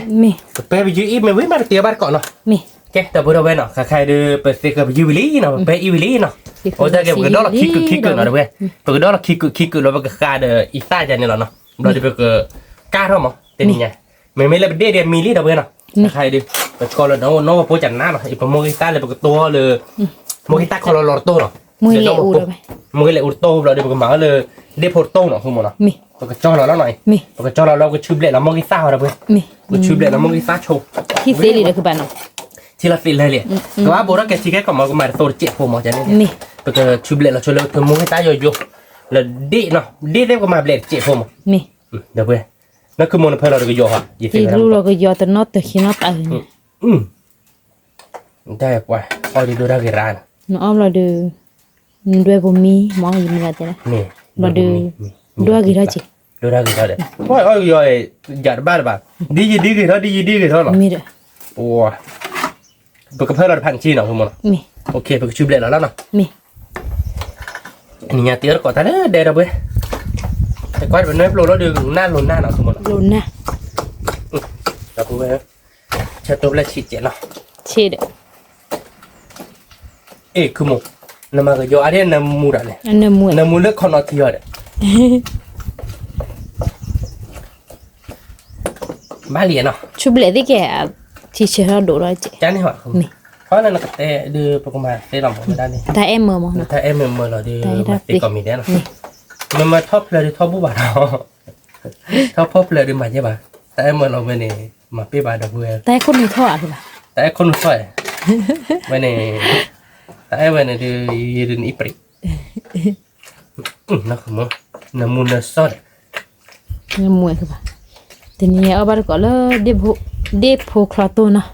ပပဲပယုၢ်အ့ၣ်မ့ၢ်ဝံၤမး ပတ့အီၤဘၣ်တကိးနီၤ ကဲ ဒီပုၢ်ဒီဝဲၢ်နီၤ ခဲခါဒုး ပသ့ကၢပယုၢ်ဝံၤလံနီၤ ပပဲအ့ၣ်ဝံၤလံနီၤ အိၣ်တၢ်ကဲ ပကဒီလီၤခံကုာ်ခံကုာ်နီၤ ဒီးဝဲ ပကဒီလီၤခံကုာ်ခံကုာ်လီၤ ပကဃးဒီးအံသၣ်ယၤန့ၣ်လီၤနီၤ ဘျီဒုးပက ကၢ်ထီၣ်မး တနံၤညါ မ့မ့ၢ်လၢပဒ့ၣ်ဒဲးမံလံ ဒီပုၢ်ဝဲၢ်နီၤ ခဲခါဒုး ပကီလၢနီၢ်ဝဲဖိကနါနီၤ အံၤပမိၢ်ဂ့ၤသၣ်လၢပကတိၤလၢ မိၢ်ဂ့ၤသၣ်ခီလီၤလီၤတတိၢ်နီၤ မိၢ်ဂ့ၤလဲၤအိၣ်တတိၢ်ဘျီဒုး ပကမၤအီၤလၢ ဒ့ၣ်ဖိတတိၢ်နီၤ ဃုမ့ၢ်နီၤ ပကကၠီလီၤလီၤနီၤ ပကကၠီလီၤလီၤ ပကဆူဘျဲးလီၤမိၢ်ဂ့ၤသၣ်ဟီဒီးဝဲ ပကဆူဘျဲးလီၤမိၢ်ဂ့ၤသၣ်ဆိ ထံသ့လံဒီးကဘၣ်နီၤ ထံလီၤသ့လၢလံ ကဘၣ်ဘိးထီၣ်ကဲထံခဲကီၢ်မး ကမၤတသိတစဲးဖိမး ကန့ၣ် ပကဆူဘျဲးလီၤဆိလၢပမိၢ်ဂ့ၤသၣ်ယိယိ လၢဒ့ၣ်နီၤ ဒ့ၣ်သ့ၣ်ပကမၤဘျဲးတစဲးဖိမး ဒီးဝဲ နၢ်ခုမ့ၢ်နဖၢလီၤတကယီၤဟီ ယသ့ၣ်လူလီၤကယီၤတနီၤတၢ်ခံနီၤတၢ်န့ၣ် တၢ်ပှၤ အီၣ်ဒုးဒိၣ်တၢ်ဂ့ၤရၣ်နီၤ နအီၣ်ဘျီဒုး နဒွဲၣ်ဖိမံမ့ၢ်ယမ့ၢ်တဲလၢ ဘျီဒုး ဒိၣ်တၢ်ဂ့ၤထီၣ်က့ၤ ဒိၣ်တၢ်ဂ့ၤထီၣ်ဒီး ပှၤအီၣ်ကယီၤ ယၤတဘၣ်တဘၣ် ဒ်ယဒ်ဂ့ၤထီၣ် ဒ်ယဒ်ဂ့ၤထီၣ်နီၤ ပကဖၢလီၤတဖၣ်နထံနီၤ မ့ၢ်နီၤ ပကဆူဘျဲးလီၤလီၤနီၤ နံၤညါတ့အီၣ်တကိးတၢ်လၢဒဲဒီပုၢ်ဝဲၢ် ကွၢ်ပနွဲၢ်ဖျိလီၤဒုး နၢ်လိၤနၢ်နီၤ မ့ၢ်နီၤ ဒီပုၢ်ဝဲၢ် ဆၢတိဖျၢၣ်ဆံးကဲးနီၤ ဆံးဒီး အ့ၣ် ခုမိၢ် နမၤကယီၤအါဒ်နမူတၢ်န့ၣ် နမူလၢခီနီၤထံအီၤဒီး ဘၣ်လံနီၤ ဆူဘျဲးသ့ၣ်ကဲ ထံဆၢထီၣ်ဒိၣ်ထီၣ်ကဲး ကန့ၣ်ဟီ ခီလၢနကတဲဒုး ပကမၤသ့လီၤမးဝဲဒၣ်န့ၣ် တၢ်အဲၣ်မၢမး တၢ်အဲၣ်မၢမၢလီၤဒုး မၤသ့ကီးမံၤဒဲးနီၤ မ့မ့ၢ်ထီၣ်ဖျၢၣ်ဒုးထီၣ်ဘူၣ်ဘၣ်နီၤ ထီၣ်ဖီၣ်ဖျၢၣ်ဒုးမၤယဲၢ်ဘၣ် တၢ်အဲၣ်မၢလီၤဝဲန့ၣ် မၤပ့ၢ်ဘၣ်ဒီပုၢ်ဝဲၢ် တၢ်အဲၣ်ခိၣ်နူာ်ထီၣ် တၢ်အဲၣ်ခိၣ်နူာ်ထီၣ် ဝဲန့ၣ် တၢ်အဲၣ်ဝဲန့ၣ်ဒုး ယဒုးနအံၣ်ပြံး နမူနစီၣ်ဒီး နမူဘၣ် တနံၤအီၣ်ဘၣ်တကိးလၢ ဒ့ၣ်ဖိချီတိၢ်နီၤ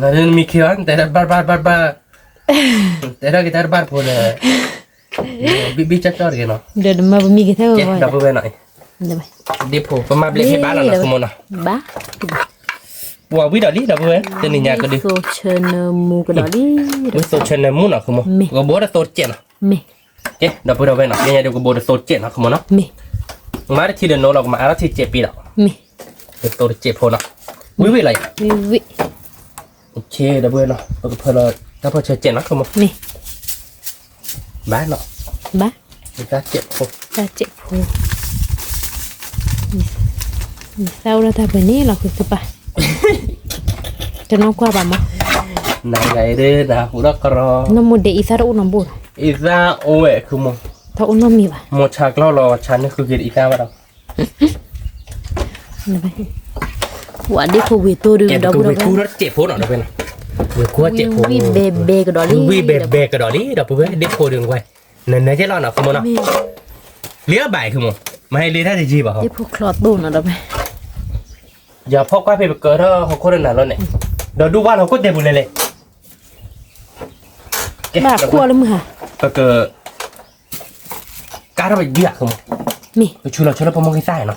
နမံခ့အီၤ နတဲတၢ်ဘၣ်ဘၣ်ဘၣ်ဘၣ် တဲထီၣ်က့ၤတၢ်တဘၣ်တဖိဒီး ဘံၣ်ဘံၣ်ကၠီကၠီတဂ့ၤနီၤ ဒီးနမၤပမံက့ၤထဲ ဒီပုၢ်ဝဲၢ်နီၤ ဒ့ၣ်ဖိ ပမၤဘျဲးဟ့ၣ်ဘၣ်လီၤနီၤ ခုမိၢ်နီၤ ဘၣ် ပှၤဝံၤဒီးလံ ဒီပုၢ်ဝဲၢ် တနံၤညါကဒုး သိဆၢနၢမူကဒီးလံ ဝံသိဆၢနၢမူနီၤ ခုမိၢ် ကဘိတသိတစဲးနီၤ ကဲ ဒီပုၢ်ဝဲၢ်နီၤ ယဲညါဒုးကဘိတသိတစဲးနီၤ ခုမိၢ်နီၤ မၤတထံဒီးနိလီၤ ကမၤအါထီၣ်ထံစဲးပ့ၤလီၤ မ့ၢ် တသိတစဲးဖိနီၤ ဝံၤဝံၤလီၤ ဝံၤဝံၤ ဒီပုၢ်ဝဲၢ်နီၤ ပကဖၢလီၤတၢ်ဖီၣ်ဆၢစဲးနီၤ ခုမိၢ် မ့ၢ် ဘၣ်နီၤ ဘၣ် တၢ်စဲးဖိ တၢ်စဲးဖိ ယသးအိၣ်ဒီးတၢ်ပှဲၤန့ၣ်လီၤ ဃုသပၢ် တနီၢ်ကွၢ်ဘၣ်မး နၤဂၤအံၤဒုး နဟူထီၣ်ကရီ နမိၢ်ဒဲးအံသၣ်တအိၣ်နီတဘိ အံသၣ်အိၣ်ဝဲ ခုမိၢ် တအိၣ်နီတမံၤဘၣ် မိၢ်ဆါကျီၢ်လီၤ ဆါန့ၢ်ဃုက့ၤအံသၣ်ဘၣ်ဒီး ဝဲဒ့ၣ်ဖိဝ့ၢ်တိၢ်ဒုး ဒီပုၢ်ဝဲၢ် ဝ့ၢ်ကူထီၣ်စဲးဖိနီၤ ဒီပုၢ်ဝဲၢ်နီၤ ဝ့ၢ်ကူစဲးဖိ ဝံၣ်ဘဲဘဲကဒီးလံ ဝံၣ်ဘဲဘဲကဒီးလံ ဒီပုၢ်ဝဲၢ် ဒ့ၣ်ဖိဒုးဝဲ နနၢကဲလီၤနီၤ ခုမိၢ်နီၤ လံအဘၣ် ခုမိၢ် မဟဲလံတၢ်တယံာ်ဘၣ်ဟီ ဒ့ၣ်ဖိချီတိၢ်နီၤ ဒီပုၢ်ဝဲၢ် ယၤဖီၣ်ကွၢ်ဖဲပကၢထီၣ်ဟီၣ်ခိၣ်တနၤလီၤန့ၣ် ဒီးဒူၣ်ဝါလီၤဟီၣ်ခိၣ်တဲပူၤလဲၤလဲၤ ကဲ ဘၣ်ခိၣ်လၢမုၢ်ဟါ ပက ကါထီၣ်ပယုၢ်ဧါ ခုမိၢ် မ့ၢ် ပဆူလီၤဆိလၢပမိၢ်ဂံၢ်သၣ်နီၤ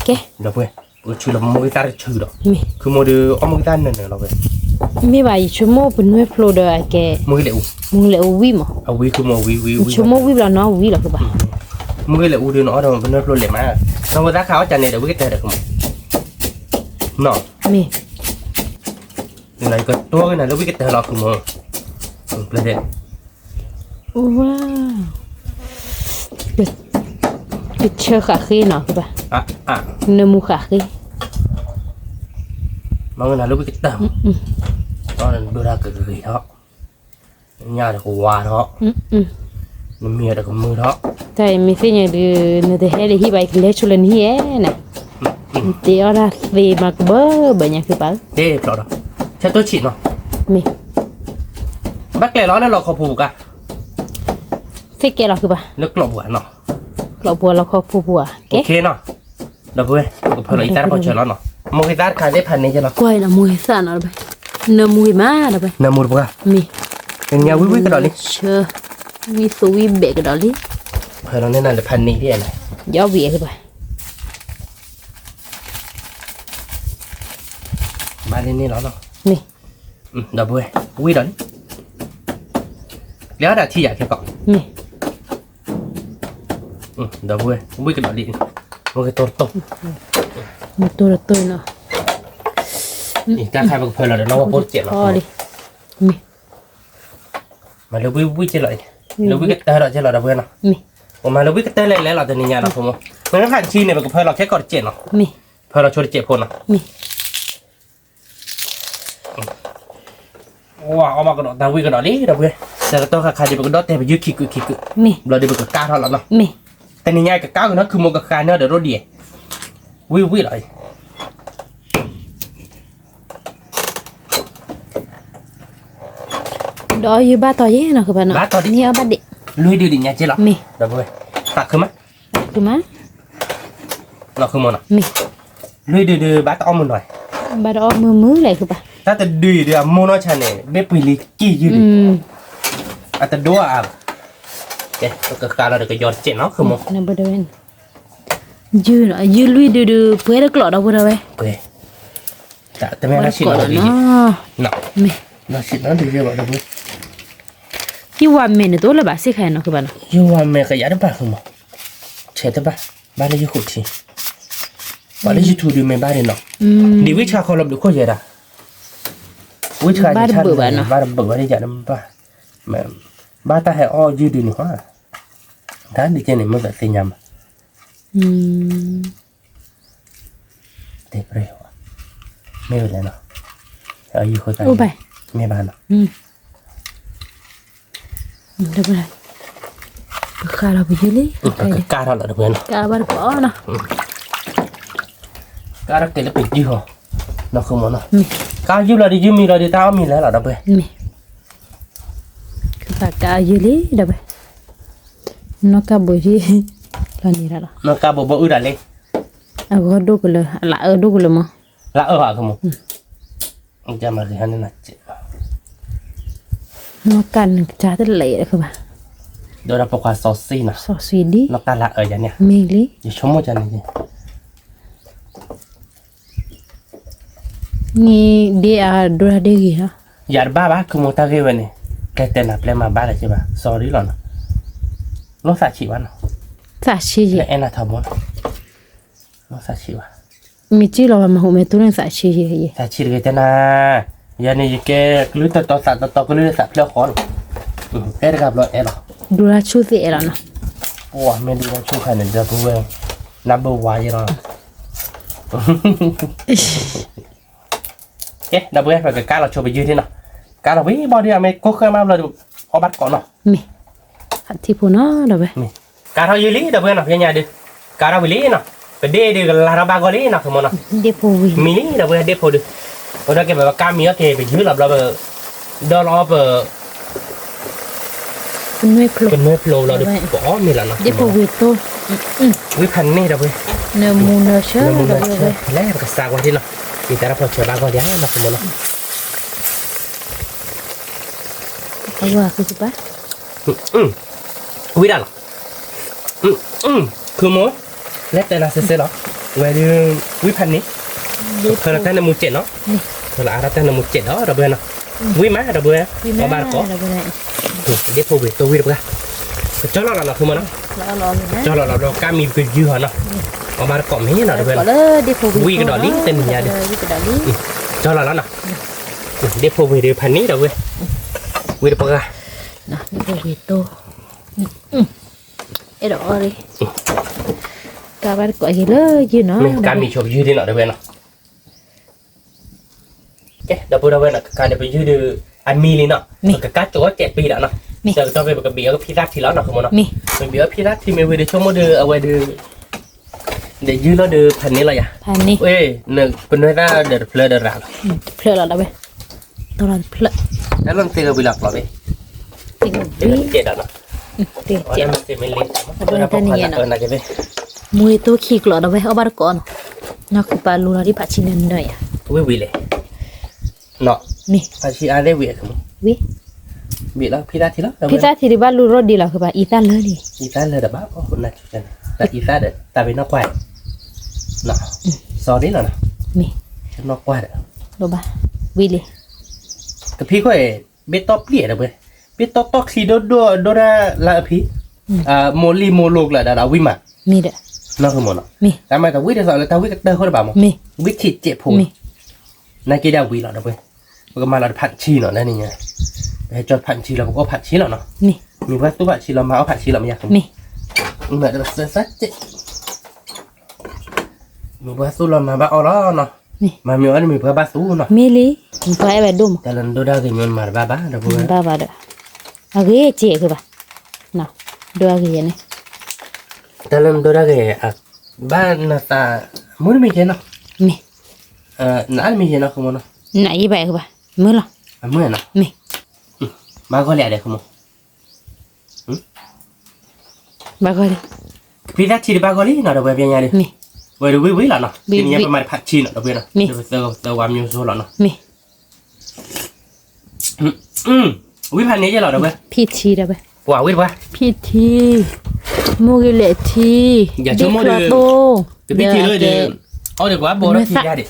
ကဲ ဒီပုၢ်ဝဲၢ် ပကဆူလီၤပမိၢ်ဂံၢ်သၣ်တဆူဒီး မ့ၢ် ခုမိၢ်ဒုး အီၣ်မိၢ်ဂံၢ်သၣ်နၢၤနၢၤလီၤဝဲ မ့ၢ်ဘၣ် ယဆိကမိၣ်ပနွဲၣ်ဖျိဒီးအကဲ မိၢ်ဂံၢ်လဲၤအူ မိၢ်ဂံၢ်လဲၤအူဝံၣ်မး အဝံၣ် ခုမိၢ်ဝံၣ်ဝံၣ်ဝံၣ် ယဆိကမိၣ်ဝံၣ်ဘျီနီၤ ဝံၣ်လီၤ ခုဘၣ် မိၢ်ဂံၢ်လဲၤအူဒုး နအီၣ်ဒီးပနွဲၣ်ဖျိလဲၤမး နီၢ်ဝဲသၣ်ခးအီၣ်ကန့ၣ်ဒီးဝံၣ်ကတၢၢ်ဒီး ခုမိၢ် နီၤ မ့ၢ် နကတိၢ်ကနၤလၢဝံၣ်ကတၢၢ်လီၤ ခုမိၢ် ပျဲၢ် ဝါ ကဆၢဃာ်ဃ့နီၤ ကဘၣ် နမူဃာ်ဃ့ မ့ၢ်ဝဲနၤလၢဝံၣ်ကတၢၢ် ဒိၣ်တၢ်ကဂ့ၤထီၣ် ညၣ်ဒီးကဝါထီၣ် နမံၤဒီးကမုာ်ထီၣ် တၢ်အံၤမ့ၢ်သ့ၣ်ညါဒုး နတဟဲလၢဟံၣ်ဘၣ် ယကလဲၤဆိလၢနဟံၣ်ဧဲန့ၣ် နတဲအီၣ်တၢ်သ့မးကဘၢဘၢညါ ကဘၣ် တဲဖျိးဒီး ဆၢတိဆံးနီၤ မ့ၢ် ဘၣ်ကျဲလီၤလၢလီခီဖိပူၤကါ သ့ၣ်ကဲလီၤ ခုဘၣ် လၢကျိးပူၤဧါနီၤ ကျိးပူၤလီခီဖိပူၤဧါ ကဲ ဒီပုၢ်ဝဲၢ် ပကဖၢလီၤအံသၣ်တဖီၣ်ဆၢလီၤနီၤ မိၢ်ဂံၢ်သၣ်တခါသ့ၣ်ဖးန့ၢ်ကဲလီၤ ကွၢ်အံၤနီၤ မိၢ်ဂံၢ်သၣ်နီၤ နမူဂ့ၤမး ဒီပုၢ်ဝဲၢ် နမူတပှၢ် မ့ၢ် နညါဝံၣ်ဝံၣ်ကဒီးလံ ဆၢ ဝံၣ်သိဝံၣ်ဘဲးကဒီးလံ ဖၢလီၤန့ၢ်နၤလၢဖးန့ၢ်ဒ်လဲၣ် ယအီၣ်ဝံၤအဲၣ်ကဘၣ်, ဘၣ်န့ၣ်န့ၣ်လီၤနီၤ, မ့ၢ်, ဒီပုၢ်ဝဲၢ်, ဝံၤဒီးလံ, လၢအဒၣ်ထံၣ်ယၤခဲကီး, မ့ၢ်, ဒီပုၢ်ဝဲၢ်, ဝံၤကဒီးလံ, ဝံၤကတိၤတတိၤ, မ့ၢ်တိၤတတိၤနီၤ, တၢ်ခါပကဖၢလီၤဒီးနီၢ်ဝဲဖိတစဲးလီၤ, မ့ၢ် မၤလၢဝံၤဝံၤကဲလီၤအံၤ, လၢဝံၤကတၢၢ်ဒီးကဲလီၤဒီပုၢ်ဝဲၢ်နီၤ, မ့ၢ်, ပမၤလၢဝံၤကတၢၢ်လဲၤလဲၤလီၤတနံၤညါနီၤ, ဖိမ့ၢ်, မ့ၢ်ခါတဆံန့ၣ် ပကဖၢလီၤခဲကီးတစဲးနီၤ, မ့ၢ်, ဖၢလီၤဆိတစဲးဖိနီၤ, မ့ၢ်, ဝါအီၣ်ဘၣ်ကဒီးတၢ်ဝံၤကဒီးလံ ဒီပုၢ်ဝဲၢ်, ဆၢကတီၢ်ခါခါဒီး ပကဒီၣ်တဲာ်ပယုၢ်ခံကုာ်ခံကုာ်, မ့ၢ်, ဘျီဒီးပကကါထီၣ်လီၤနီၤ, မ့ၢ်, တနံၤညါကကါကနီၤ ခုမိၢ်ကဃါန့ၢ်ဒီးရိၣ်ဒံး, ဝံၤဝံၤလီၤအံၤ ဒီးယဘၣ်တီယဲနီၤ ဘၣ်တီ, န့ၢ်အီၣ်ဘၣ်ဒံး, လွံၢ်ဒုဒံးညါက့လီၤ, မ့ၢ်, ဒီပုၢ်ဝဲၢ်, သးခုမး, သးခုမး, နီၢ်ခုမိၢ်နီၤ, မ့ၢ်, လွံၢ်ဒုဒုး ဘၣ်တအီၣ်မုၢ်နီၤ, ဘၣ်တအီၣ်မုၢ်မုၢ်လဲၣ်ခုဘၣ်, တၢ်တဒုအံၤဒုး အမိၢ်နီၢ်ဆါန့ၣ် ဘ့ၣ်ပှ့ၤလံကံၢ်ယုၢ်ဒံး, အတဒိအါဘၣ်, ကဲ ပကဃါလီၤဒီးကယီၤတစဲးနီၤ ခုမိၢ် ယုၢ်နီၤ, ယုၢ်လွံၢ်ဒုဒုး ပှဲၤတကျိးဒီပုၢ်ဝဲၢ်, ပှဲၤ, တမ့ၢ်နီၢ်ဆံးနီၤ, မ့ၢ်, နီၢ်ဆံးနီၤ ဒုးယဲဘၣ်ဒီပုၢ်ဝဲၢ်, ယုၢ်ဝါမဲာ်န့ၣ် တအိၣ်လၢၤဘၣ်စ့ၢ်ကီးနီၤ ခုဘၣ်နီၤ, ယုၢ်ဝါမဲာ်ကယၤတဘၣ်ခုမိၢ်, ဆဲးတဘၣ်, ဘၣ်လၢယုၢ်ဃိးထံ, ပှၤလၢ YouTube ဒုးမ့ၢ်ဘၣ်ဒံးနီၤ, ဒ်ဝံၢ်ဆှါခီလီၤဘျုးခိၣ်ယဲဒၣ်, ဝံၢ်ဆှါန့ၣ် ဘၣ်တဘၣ်ဘၣ်နီၤ, ဘၣ်တဘၣ်ဘၣ်ဒ်ယၤတဘၣ်, ဘၣ်တၢ်ဟဲအီၣ်ယုၢ်ဒုးန့ၣ်ဟီ, တၢ်ဒုးကဲန့ၣ် မ့ၢ်ပသ့ၣ်ညါမး တဲပြဲၢ်, မ့ၢ်ဝဲလဲၣ်နီၤ, အယုၢ်ဃိသး, မ့ၢ်ဘၣ်နီၤ, ပဃါလီၤပယုၢ်လံ, ကါထီၣ်လီၤတပှဲၤနီၤ, ကါဘၣ်တပှဲၤနီၤ, ကါထီၣ်က့ၤလၢပယုၢ်ဟီ, နီၢ်ခုမိၢ်နီၤ, ကါယုၢ်လီၤဒီးယုၢ်မံလီၤဒီး တၢ်အီၣ်မံၤလဲၣ်လီၤတပှဲၤ, ကါယုၢ်လံတပှဲၤ, နီၢ်ကါဘိးယုၢ်, လီၤန့ၣ်လီၤ, နီၢ်ကါဘိးဘီအုၣ်တၢ်လံ, အဂီၢ်ဒိၣ်ကလၢာ် အလၢအၢဒိၣ်ကလၢာ်မး, လၢအၢဟီခုမိၢ်, နီၢ်ကါန့ၣ်ကစၢ်တလဲၤဘၣ်, ဒိၣ်ဒီးပိာ်ခွါစီဆှံနီၤ, စီဆှံဒ်, နီၢ်ကါလၢအၢယၤန့ၣ်, မ့ၢ်လံ, ယဆိကမိၣ်ယၤန့ၣ်, န့ၣ်ဒ်အဒိၣ်တၢ်ဒ့ၣ်ဂ့ၤလီၤ, ယၤတဘၣ်ဘၣ် ခုမိၢ်တၢ်ဂ့ၢ်ဝဲန့ၣ်, ကဲတဲနၤပျဲမၤဘၣ်လၢၤက့ဘၣ် sorry လီၤနီၤ, လိၣ်သးဆံးဘၣ်နီၤ, သးဆံးယဲ, အဲၣ်နၤထီဘိနီၤ, လိၣ်သးဆံးဘၣ် မ့ၢ်စံၣ်လီၤဘၣ်မၤဟူးမဲာ်တူၢ်န့ၣ် သးဆံးယဲ, သးဆံးတဂ့ၤတဲနၤ, ယၤန့ၣ် ယကဲကလုၢ်တတီၤသးတတီၤ ကလုၢ်သးဖျၢၣ်ဃီလီၤ, အဲၣ်တဂၤဘျီအဲၣ်လီၤ, ဒိၣ်တၢ်ဆူၣ်သ့ၣ်အဲၣ်လီၤနီၤ, ပှၤမ့ၢ်ဒိၣ်တၢ်ဆူၣ်ခါန့ၣ် ဒီပုၢ်ဝဲၢ်, နၢ်ဘၢဝါယဲလီၤ, ကဲ ဒီပုၢ်ဝဲၢ် ပကကါလီၤဆိပယုၢ်ဒ်နီၤ, ကါလီၤဝံၤဘီဒ် အမ့ၢ်ကိၢ်ဃၢမးဘျီဒီး အီၣ်ဘၣ်တကိးနီၤ, မ့ၢ်, ထံဖိနီၤ ဒီပုၢ်ဝဲၢ် ကါထီၣ်ယုၢ်လံ ဒီပုၢ်ဝဲၢ်နီၤ, ဖဲညါဒုး ကါထီၣ်ဝံၤလံနီၤ, ပဒ့ၣ်ဒုးကလၤထီၣ်ဘၣ်ဂီၢ်လံနီၤ ခမနီၤ, မံလံ ဒီပုၢ်ဝဲၢ် ဒ့ၣ်ဖိဒုး, အဝဲဒၣ်ကဲ ပကါမံအီၣ်က့ၤ ပယုၢ်လီၤဘျီ ပဒီလီၤအီၣ်ပ ပနွဲၢ်ဖျိ ပနွဲၢ်ဖျိလီၤဒီး ပအီၣ်မ့ၤလီၤနီၤ, ဒ့ၣ်ဖိဝံၤတိၢ်, ဝံဖးန့ၢ် ဒီပုၢ်ဝဲၢ်, နမူနဆၢ ဒီပုၢ်ဝဲၢ်, လဲၤပကစၢ်ကွၢ်ဒ်နီၤ, ယတၢ်တၢ်ဖီၣ်ဆၢဘၣ်ဂီၢ်ဒ်နီၤ ခမနီၤ အဝဲကပၤ, ဝံဒၣ်လီၤ, ခုမိၢ်, လဲၤတဲနၤစ့စ့လီၤ, ဝဲဒုး, ဝံဖးန့ၢ်, ဖၢလီၤတၢ်နၢမူစဲးနီၤ, ဖၢလီၤအါထီၣ်တၢ်နၢမူစဲးဒီး ဒီပုၢ်ဝဲၢ်နီၤ, ဝံမး ဒီပုၢ်ဝဲၢ်, အီၣ်ဘၣ်တကိး, ဒ့ၣ်ဖိဝံၤတိၢ်ဝံတပှၢ်, ကကၠီလီၤလီၤနီၤ ခုမိၢ်နီၤ, ကၠီလီၤလီၤဘျီ ကါမံၤပယုၢ်ဟီနီၤ, အီၣ်ဘၣ်တကိးမ့ၢ်နီၤ ဒီပုၢ်ဝဲၢ်, ဝံကဒီးလံ တနံၤညါဒုး, ကၠီလီၤလီၤနီၤ, ဒ့ၣ်ဖိဝံၤဒုး ဖးန့ၢ် ဒီပုၢ်ဝဲၢ်, ဝံတပှၢ်, ဒ့ၣ်ဖိဝံၤတိၢ်, အဲၣ်ဒိးအီၣ်လံ, ကါဘၣ်တကိးက့ၤလၢယုၢ်နီၤ, ကါမံၤဆိပယုၢ်ဒ်နီၤ ဒီပုၢ်ဝဲၢ်နီၤ, ကဲ ဒီပုၢ်ဝဲၢ်နီၤ ကကါဒီးပယုၢ်ဒုး အမံၤလံနီၤ, ပကကါကၠီစဲးပ့ၤဒီးနီၤ, ဆၢကတီၢ်ဖဲပကဘ့ၣ်အီၣ်ကဖံသၣ်ထံလီၤနီၤ ခမနီၤ, ပဘ့ၣ်အီၣ်ဖံသၣ်ထံမ့ၢ်ဝံၤဒီး ဆိကမိၣ်ဒီး အဝဲဒုး ဒီးယုၢ်လီၤဒီးဖးန့ၢ်လီၤယၤ, ပနွဲၢ်သၣ်ဒီးတဖျၢၣ်ဒီးရၤလီၤ, တဖျၢၣ်လီၤဒီးဝဲ, တီလီၤတဖျၢၣ်, တၢ်လီၢ်နသ့ၣ်ဂဲၤဝံၤလီၤကျီဘ့ၣ်, တကဲဒီးနီၤ, တကဲဒီးနီၤ, မူဝဲတိၢ်ခံကျိးဒီးဝဲ အီၣ်ဘၣ်တကိးနီၤ, နီၢ်ခုပာ်လူလီၤဒ်ဖးဆံနၢၤနၢၤယၤ, ဝံၤဝံၤလဲၣ်, နီၤ, ဖးဆံအါသ့ၣ်ဝံၤ, ဝံၤ ဘ့ၣ်လီၤ ဖံသၣ်ထံလီၤ ဖံသၣ်ထံဒံးဘၣ်လူၤရိဒံးလီၤ ဃုဘၣ် အံသၣ်လၢလံ, အံသၣ်လၢတဘၣ်အီၣ်နၤ, တၢ်အံသၣ်ဒီး တၢ်ဘ့ၣ်နီၢ်ကွၢ်, စီၤဒ်လီၤနီၤ, မ့ၢ်နီၢ်ကွၢ်ဒီး, ဝံၤလံ, ကဖံခွဲး, ဘ့ၣ်တီၢ်ပျံၤဒီးဝဲ, ဘ့ၣ်တီၢ်တီၢ်ချံဒိၣ်ဒိၣ်ဒိၣ်ဒၣ်လၢအဖံ, မိၢ်လံၢ်မိၢ်လိာ်ကျၢၤဒီးအဝံၣ်မး, မ့ၢ်ဒီး, နီၢ်ဃုမ့ၢ်နီၤ, တၢ်မၤတဝံၣ်တသးလၢတၢ်ဝံၣ်ကတၢၢ်ဃိတဘၣ်မး, ဝံၣ်ထံးစဲးဖိ, နာ်က့ဒၣ်ဝံၤလီၤဒီးဝဲ, ပကမၤလီၤတဖးဆံနီၤ တနံၤညါ, ပဟဲကၠီတဖးဆံလီၤ ပကအီၣ်ဖးဆံလီၤနီၤ, မ့ၢ်ပှၤသူၣ်ဖးဆံလီၤမၤအီၣ်ဖးဆံလီၤမ့ၢ်ယါ, မ့ၢ်ပှၤသူၣ်လီၤမၤဘၣ်အီၣ်လီၤနီၤ, မၤမ့ၢ်အီၣ်န့ၣ်မ့ၢ်ပှၤဘၣ်သူနီၤ, မ့ၢ်လံ, ပှၤအဲၣ်ဝဲဒိၣ်မး, တၢ်လၢနဒိၣ်ဒၣ်ဂ့ၤမ့ၢ်နမၤတဘၣ်ဘၣ်ဒီးပှၤ, ဘၣ်ဘၣ်ဒီး, အဂ့ၤစဲးကဘၣ်, ဒိၣ်အဂ့ၤန့ၣ်, တၢ်လၢနဒိၣ်ဒၣ်ဂ့ၤ, ဘၣ်နသး, မုၢ်တမံၤကဲနီၤ, မ့ၢ်, နအါတမံၤကဲနီၤ ဃုမ့ၢ်နီၤ, နအံၤဘၣ်ဃုဘၣ်, မုၢ်လီၤ, အမုၢ်နီၤ, မ့ၢ်, ဘၣ်ဂီၢ်လံဧါဒီး ဃုမ့ၢ် ဘၣ်ဂီၢ်လံ, ဖံသၣ်ထံတဘၣ်ဂီၢ်လံနီၤ ဒီပုၢ်ဝဲၢ်ပညါဒီး, မ့ၢ်, ဝဲဒီးဝံၣ်ဝံၣ်လီၤနီၤ, တနံၤညါပမၤတဖးဆံနီၤ ဒီပုၢ်ဝဲၢ်နီၤ, မ့ၢ်, ပသၢဂီၤပသၢဝါမျိုးစိလီၤနီၤ, မ့ၢ်, ဝံၣ်ဖးန့ၣ်ယဲလီၤ ဒီပုၢ်ဝဲၢ်, ဖံထံဒီပုၢ်ဝဲၢ်, ပှၤဝံၣ်တပှၤ, ဖံထံ, မိၢ်ဂ့ၤလဲၣ်ထံ, ယဆိကမိၣ်ဒီး, ကဖံထံလၢဒီး, အီၣ်ဒီးပှၤဘီထံယါဒံး,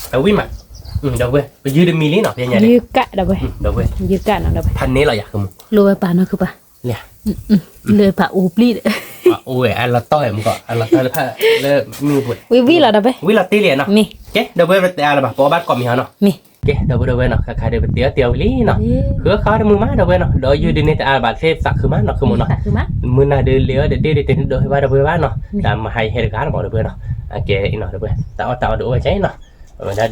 အဝံၣ်မး, ဒီပုၢ်ဝဲၢ် ပယုၢ်တမံၤလံနီၤ ပညါဒီး, ယုၢ်ကၣ်ဒီပုၢ်ဝဲၢ်, ဒီပုၢ်ဝဲၢ်, ယုၢ်ကၣ်နီၤ ဒီပုၢ်ဝဲၢ်, ဖးန့ၣ်လီၤယၤ ဃုမ့ၢ်, လိၣ်ဝဲပာ်နီၤ ဃုပာ်, လၢပာ်အိၣ်ပျံၤဒီး, အိၣ်ဝဲ အလီၤတီၢ်မ့ၢ်ကီး အလီၤတီၢ်တဖၣ်လၢမုၢ်ပှဲၤ, ဝံၣ်ဝံၣ်လီၤ ဒီပုၢ်ဝဲၢ်, ဝံၣ်လီၤတ့ၢ်လံနီၤ, မ့ၢ်, ကဲ ဒီပုၢ်ဝဲၢ် ပတဲအါလၢၤဘၣ် ပအီၣ်ဘၣ်တကိးမ့ၢ်ဟီနီၤ, မ့ၢ်, ကဲ ဒီပုၢ်ဝဲၢ်နီၤ ခါခါဒီးပတဲအီၣ်တဲအီၣ်ဝံၤလံနီၤ, ဃုခါတမုာ်မး ဒီပုၢ်ဝဲၢ်နီၤ ဒီးယုၢ်ဒုးန့ၢ်တအါလၢၤဘၣ် သ့သးခုမးနီၤ ဃုမ့ၢ်နီၤ, မုၢ်နၤဒုးလဲၤအီၤဒီးဒ့ၣ်ဒုးတန့ၢ်ဒိးဟဲဘၣ် ဒီပုၢ်ဝဲၢ်ဘၣ်နီၤ, တၢ်မဟါအံၤဟဲတဂၤလီၤမး ဒီပုၢ်ဝဲၢ်နီၤ, အကဲအံၤနီၤ ဒီပုၢ်ဝဲၢ် တၢ်အီၣ်တၢ်အီဒုးအိၣ်ဝဲကဲအံၤနီၤ, ဝဲဒၣ်ဒီ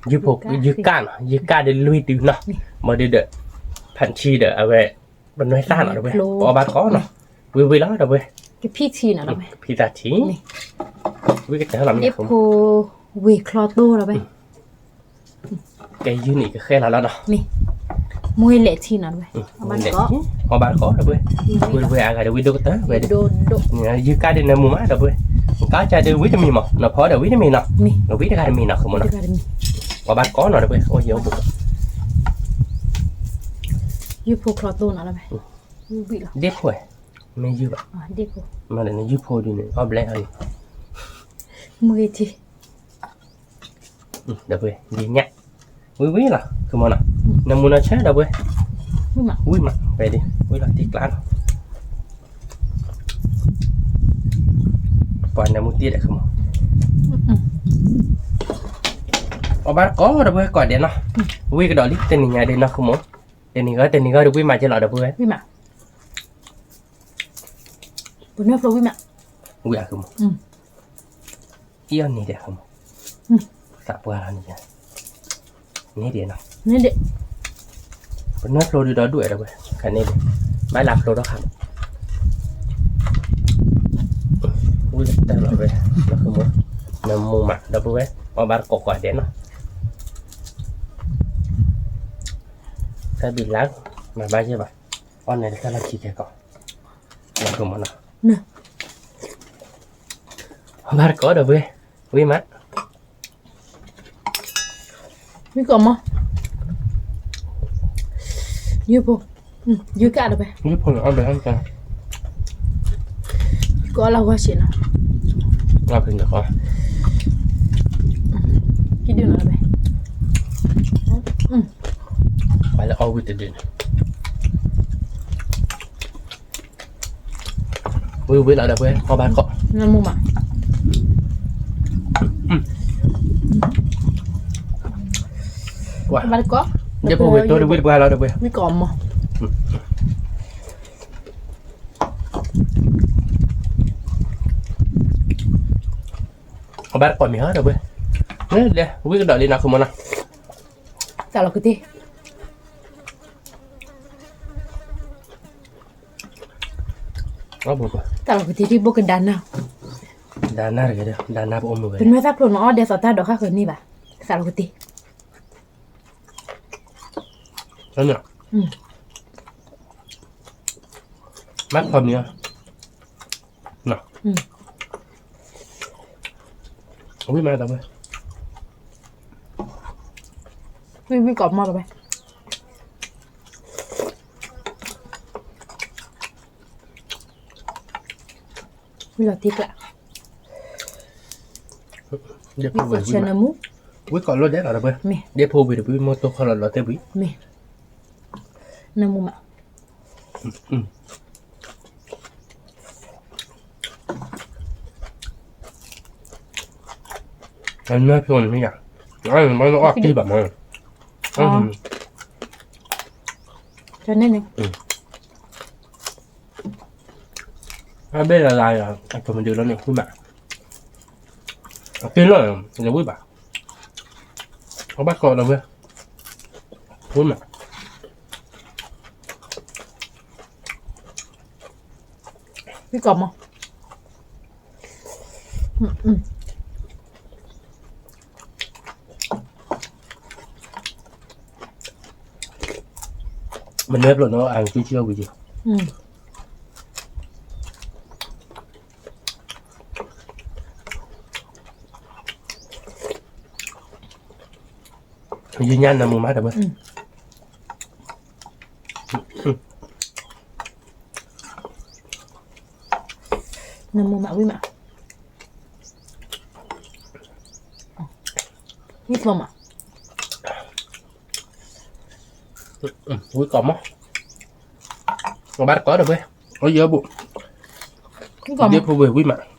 း, ယုၢ်ကၣ်နီၤ ယုၢ်ကၣ်ဒီးလွံၢ်ဒုးနီၤ, ဘၣ်ဒုးဒီး, ဖးဆံဒီးအဝဲ, ပနွဲၢ်သၣ်နီၤ ဒီပုၢ်ဝဲၢ် ပအီၣ်ဘၣ်တကိးနီၤ, ဝံၣ်ဝံၣ်လီၤ ဒီပုၢ်ဝဲၢ်, ကဖံထံနီၤ ဒီပုၢ်ဝဲၢ်, ကဖံသၣ်ထံ, ဝံၣ်ကတၢၢ်လီၤမ့ၢ်, ဝံၣ်ဖိဝ့ၢ်ချီတိၢ်ဒီပုၢ်ဝဲၢ်, ကဲယုၢ်န့ၣ်ကဃဲလီၤလီၤနီၤ, မ့ၢ်, မိၢ်ဂ့ၤလဲၣ်ထံနီၤ ဒီပုၢ်ဝဲၢ်, အီၣ်ဘၣ်တကိး, အီၣ်ဘၣ်တကိး ဒီပုၢ်ဝဲၢ်, ဝံၣ်ဝံၣ်လီၤ, ဝံၣ်ဝံၣ်အဂၤဒီးဝံၣ်ဒိၣ်ကတၢၢ်ဝဲဒီး, ယုၢ်ကၣ်ဒီးနၢမူမး ဒီပုၢ်ဝဲၢ်, ကၣ်ကၢ်ဒီးဝံၣ်တမံၤမး နီၤဖီဒီးဝံၣ်တမံၤနီၤ, ဝံၣ်တဂၤတမံၤနီၤ ဃုမ့ၢ်နီၤ, အီၣ်ဘၣ်တကိးနီၤ ဒီပုၢ်ဝဲၢ် အိၣ်ယဲၢ်အိၣ်ဘူး ယုၢ်ဖိချီတိၢ်နီၤ ဒီပုၢ်ဝဲၢ်, ဒ့ၣ်ဖိ, မ့ၢ်ယုၢ်ဘၣ်, မ့ၢ်ဒီးနယုၢ်ဖိဒုးန့ၣ် အီၣ်ဘျဲၣ်အီၤန့ၣ်, မုၢ်ဂ့ၤထံ, ဒီပုၢ်ဝဲၢ် ယညၣ်, ဝံၣ်ဝံၣ်လီၤ ဃုမ့ၢ်နီၤ, နၢမူနီၢ်ဆၢ ဒီပုၢ်ဝဲၢ်, ဝံၣ်မး ဝံၣ်လီၤတ့ၢ်ကျါနီၤ ပှၤနၢမူတ့ၢ်ဒီး ဃုမ့ၢ်, အီၣ်ဘၣ်တကိး ဒီပုၢ်ဝဲၢ် ကိးဒဲးနီၤ, ဝံၣ်ကဒီးလံ တနံၤညါဒဲးနီၤ ဃုမ့ၢ်, တနံၤဂီၢ် တနံၤဂီၢ်ဒီးဝံၣ်မးကဲလီၤ ဒီပုၢ်ဝဲၢ်, ဝံၣ်မး, ပနွဲၢ်ဖျိဝံၣ်မး, ဝံၣ်အဃုမ့ၢ်, အီၣ်န့ၣ်ဒီး ဃုမ့ၢ်, သးပှၢ်လီၤန့ၣ်, န့ၣ်ဒံးနီၤ, ပနွဲၢ်ဖျိဒုးဒီဒူၣ်အဲၣ်ဒီပုၢ်ဝဲၢ် ခါန့ၣ်ဒံး, ဘၣ်လၢဖျိထီၣ်ခါမး, ဝံၣ်တၢ်လီၤဝဲ, ဒီးဃုမ့ၢ်, နၢမူမး ဒီပုၢ်ဝဲၢ် အီၣ်ဘၣ်တကိးကိးဒဲးနီၤ, တၢ်ဘံၣ်လါ, မၤဘၣ်ယဲၢ်ဘၣ်, အီၣ်န့ၣ်တၢ်လီၢ်ခံကဲကီး, ဒီးဃုမ့ၢ်နီၤ, အီၣ်ဘၣ်တကိး ဒီပုၢ်ဝဲၢ်, ဝံၣ်မး မ့ၢ်ကီးမး, ယုၢ်ဖိ, ယုၢ်ကၣ်ဒီးပဲ, ယုၢ်ဖိန့ၣ်အီၣ်ဘဲဟဲကၢ, ယုၢ်ကီးအီၣ်လၢဂီၢ်ဆံးနီၤ, လၢဖဲန့ၣ်ကီး, ကဒုနီၤဒီးပဲ, ပှၤလၢအီၣ်ဝံၣ်တဒုန့ၣ် ဝံၣ်ဝံၣ်လီၤဒီပုၢ်ဝဲၢ် အီၣ်ဘၣ်တကိး, နမူမး, အီၣ်ဘၣ်တကိး, ယဲၢ်ဖိဝံၣ်တိၢ်ဒီးဝံၣ်တပှၢ်လီၤဒီပုၢ်ဝဲၢ်, ဝံၣ်ကီးမး, အီၣ်ဘၣ်တကိးမ့ၢ်ဟီဒီပုၢ်ဝဲၢ်, လဲၤဝံၣ်ကဒီးလံနီၤ ဃုမ့ၢ်နီၤ, တၢ်လီၤကတ့ တၢ်လီၤကတ့ထံဘိကဒါနၢ်, ဒါနၢ်တဂ့ၤဒီး ဒါနၢ်ပအိၣ်မုာ်ဝဲ, ပနွဲၢ်သၣ်ဖျိးနအီၣ်ဒဲးသိးတၢ်ဒိးဃၣ်ဃၢၤန့ၢ်ဘၣ်, တၢ်လီၤကတ့, မ့ၢ်ခီမ့ၢ်, ဝံၣ်မးတဝဲ, ဝံၣ်ဝံၣ်ကီးမးတဝဲ. ဝံလီၤတံၢ်ကျါ, ဝံကိးလီၤဒဲးလီၤတပှဲၤ, မ့ၢ်, ဒဲဖိဝံၤတပှဲၤ မိၢ်တိၢ်ခီလီၤလီၤတဲာ်ဝံၤ, မ့ၢ်, နၢမူမး, အီၣ်ကံဘၣ်မး, န့ၣ်န့ၣ် အဘဲလၢ်လၢ်ယၤ အကမၤဒုးလီၤန့ၣ် ဝံမး, အက့လီၤ ယဝံဘၣ်, အဘၣ်ကိးလီၤဝဲ, ဝံမး, ဝံကိးမး, မနုၤဖျိနီၤ အကံဆံအီၣ်ဝံၤက့ၤ, ယညါနၢမူမးတပှဲၤ, နၢမူမး ဝံမး, ဝံသိမး, ဝံကိးမး, အဘၣ်တကိးတပှဲၤ, အယၢဘူး, ဒဲဖိဝံၤ ဝံမး.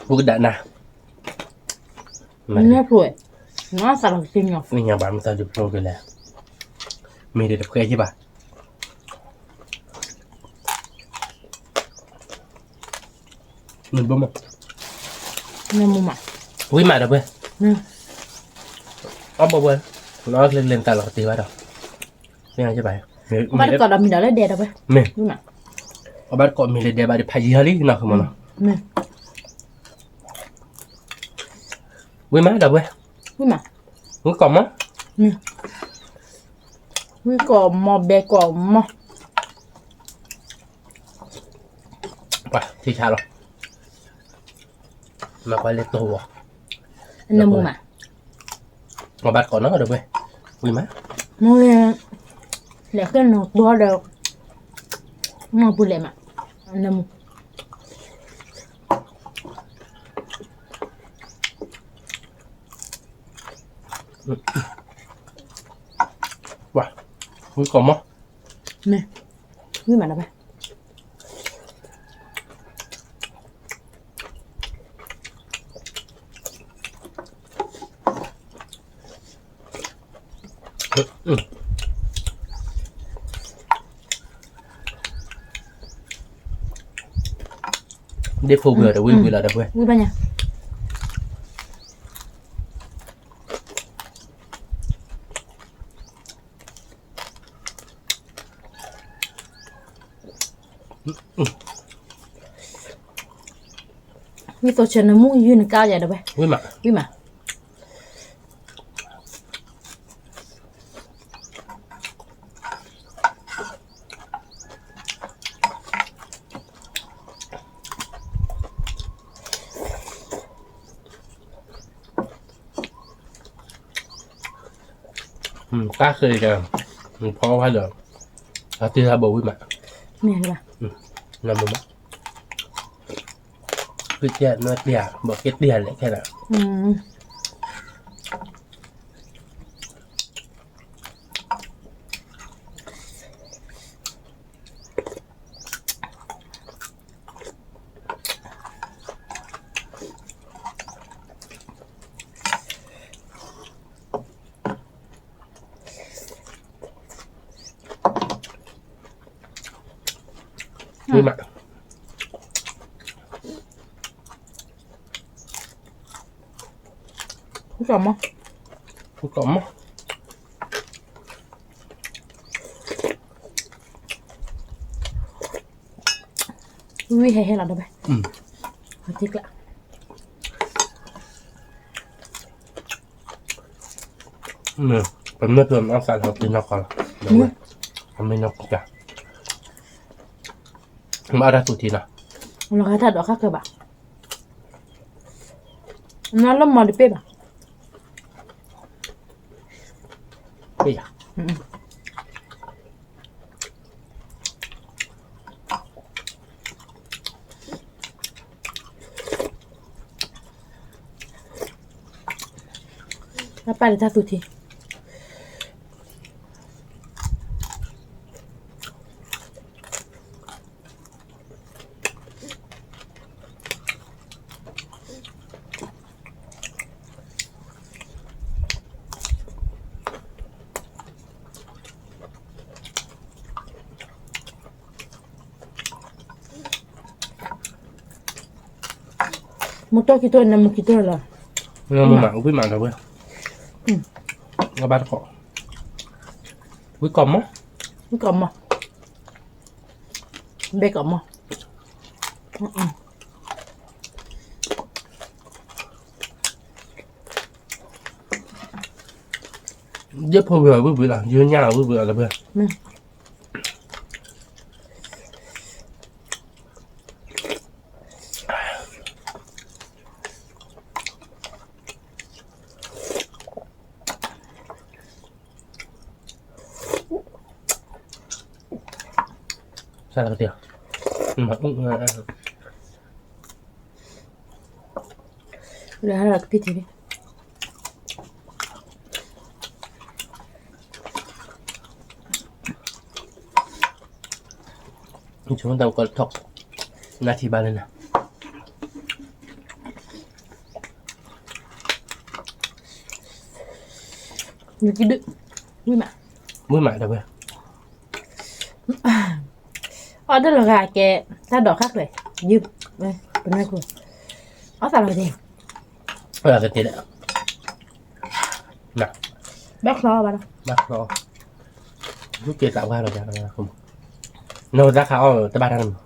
ပကဒၣ်နၤ, နဖျိ, နသးလီၤကသ့ညီ, နညါဘၣ်မသးဒုးဖျိကလဲၣ်, မ့ၢ်ဒ်တဖှဲယဘၣ်. မ့ၢ်ဘၣ်မး, ဝံမးဒီးပှဲၤ, အီၣ်ဘၣ်ပှဲၤ, နအီၣ်ချ့လဲၣ်နသးလီၤကသ့ဘၣ်ဒီး, ဘၣ်တကိးဒီးမံၤဒီးလၢဒဲဒီးပှဲၤ, မ့ၢ်, အဘၣ်တကိးမ့ၢ်လၢဒဲဘၣ်ဒီးဖးယံၤဟီလံနီၤ မ့ၢ်နီၤ, ဝံမးဒီးပှဲၤ, ဝံမး, ဝံကိးမး, ဝံကိးမး ဘဲကိးမး. ပှၤထံဆါလီၤ, မၤပှၤလဲၤတိၢ်ဝီၤ, နၢမူမး, ပှၤဘၣ်တကိးနီၤဒီးပှဲၤ, ဝံမး, မ့ၢ်, လဲၤဃ့နီၤတိၢ်ဒီး, နီၢ်ပူၤလဲၤမး, နၢမူ. ဝံကိးမး, မ့ၢ်, ဝံမးနီၤဖဲ ဒ့ဖိဝံၤအီၤဒီး ဝံဝံၤလီၤဒီးပှဲၤ, ဝံဘၣ်ညါ. ဝံသိးဆၢနမူယုၢ်နကါယၤဒီးဝဲ, ဝံမး, ဝံမး. တၢ်ဃ့ကဲ, ဖီဝါဒီး, အတ့ၢ်တၢ်ဘိဝံမး, မ့ၢ်လၢ, နမ့ၢ်မး, ဃ့ကဲနတ့ၢ်, ဘၣ်က့ၤတ့ၢ်လဲၣ်ခဲလၢာ်. ဝံမး, ကီၢ်မီၢ်, ကီၢ်မီၢ်, ဝံဟဲဟဲလီၤဒီးဘၣ်, ဟဲထံကျါ, ပမ့ၢ်ပမ့ၢ်အီၣ်သးလီၤ ပ့ၤနီၣ်ကီးလီၤ, ပမ့ၢ်နီၣ်ကီး, မ့ၢ်အီၣ်တၢ်သူၣ်ထံလီၤ, လီၤဂာ်တၢ်ဒိးဃၣ်ကၢဘၣ်, နလီၤမီၤတပ့ၢ်ဘၣ်, ပ့ၢ်ယၤ အပၢ်ဒီးတၢ်သူၣ်ထံ, မူတီၢ်ခံတိၢ်န့ၣ် မူခံတိၢ်လီၤ, မ့ၢ်မး ဝံၣ်မးဒီးဝဲ, ဘၣ်တခီ, ဝံၣ်ကီးမီၢ်, ဝံၣ်ကီးမီၢ်, ဘဲကီးမီၢ်, ယဖိဝံၤအီၤဝံၣ်ဝံၣ်လီၤ, ယညၣ်အီၤဝံၣ်ဝံၣ်လီၤလၢပှဲၤ, စးလီၤကတၢၢ်, လၢဟါလီၤကဖံထံးန့ၣ်, ဆိကမိၣ်တၢ်ကီထီၣ်, နၢ်ထံဘၣ်လၢနၤ, နကဒု, ဝံၣ်မး, ဝံၣ်မးဒီးဝဲ, အီၣ်တၢ်လီၤဂာ်ကဲ, တၢ်ဒိးဃၣ်ကျဲၤ, ယုၢ်, ပနၢ်ခိၣ်, အီၣ်သးလီၤကတၢၢ်, အီၣ်သးကတၢၢ်ဒီး, ဘၣ်ချီဘၣ်ဒီး, ဘၣ်ချီ, ယုၢ်ကဲသးဝါလီၤ, နဝဲသၣ်ခါအီၣ်တဘၣ်တၢ်န့ၣ်မး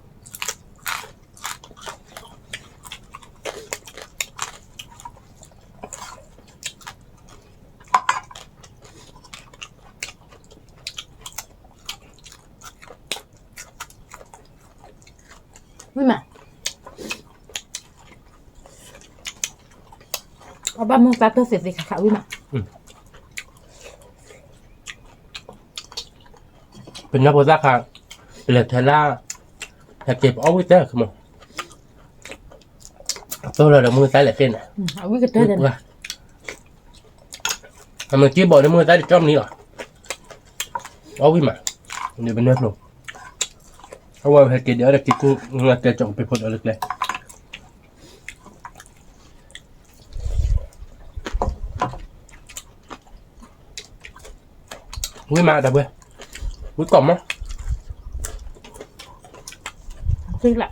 ဝံၣ်မး, အဘၣ်မူသးတၢ်သ့ၣ်သ့ၣ်ခါခါဝံၣ်မး, ပနၢ်ဖိသၣ်ခါ, ပလဲၤထဲလၢ, ဟဲက့ၤပအီၣ်ဝံၣ်တၢ်ခါမး, အသိလီၤဒီးမူသၣ်လဲၤသ့ၣ်န့ၣ်, အဝံၣ်ကတၢၢ်, အမ့ၢ်က့ၤဘီၣ်န့ၣ်မူသၣ်တကၠီမနုၤလီၤ, အီၣ်ဝံၣ်မး, န့ၣ်ပနၢ်ဖိ, အဝဲဟဲက့ၤဒီးအီၣ်တၢ်က့ၤကူ, တဲကၠီကပ့ၤဖိဒီးလၢကျဲ ဝံၣ်မးဒီးဝဲ, ဝံၣ်ကီးမီၢ်, သ့လး,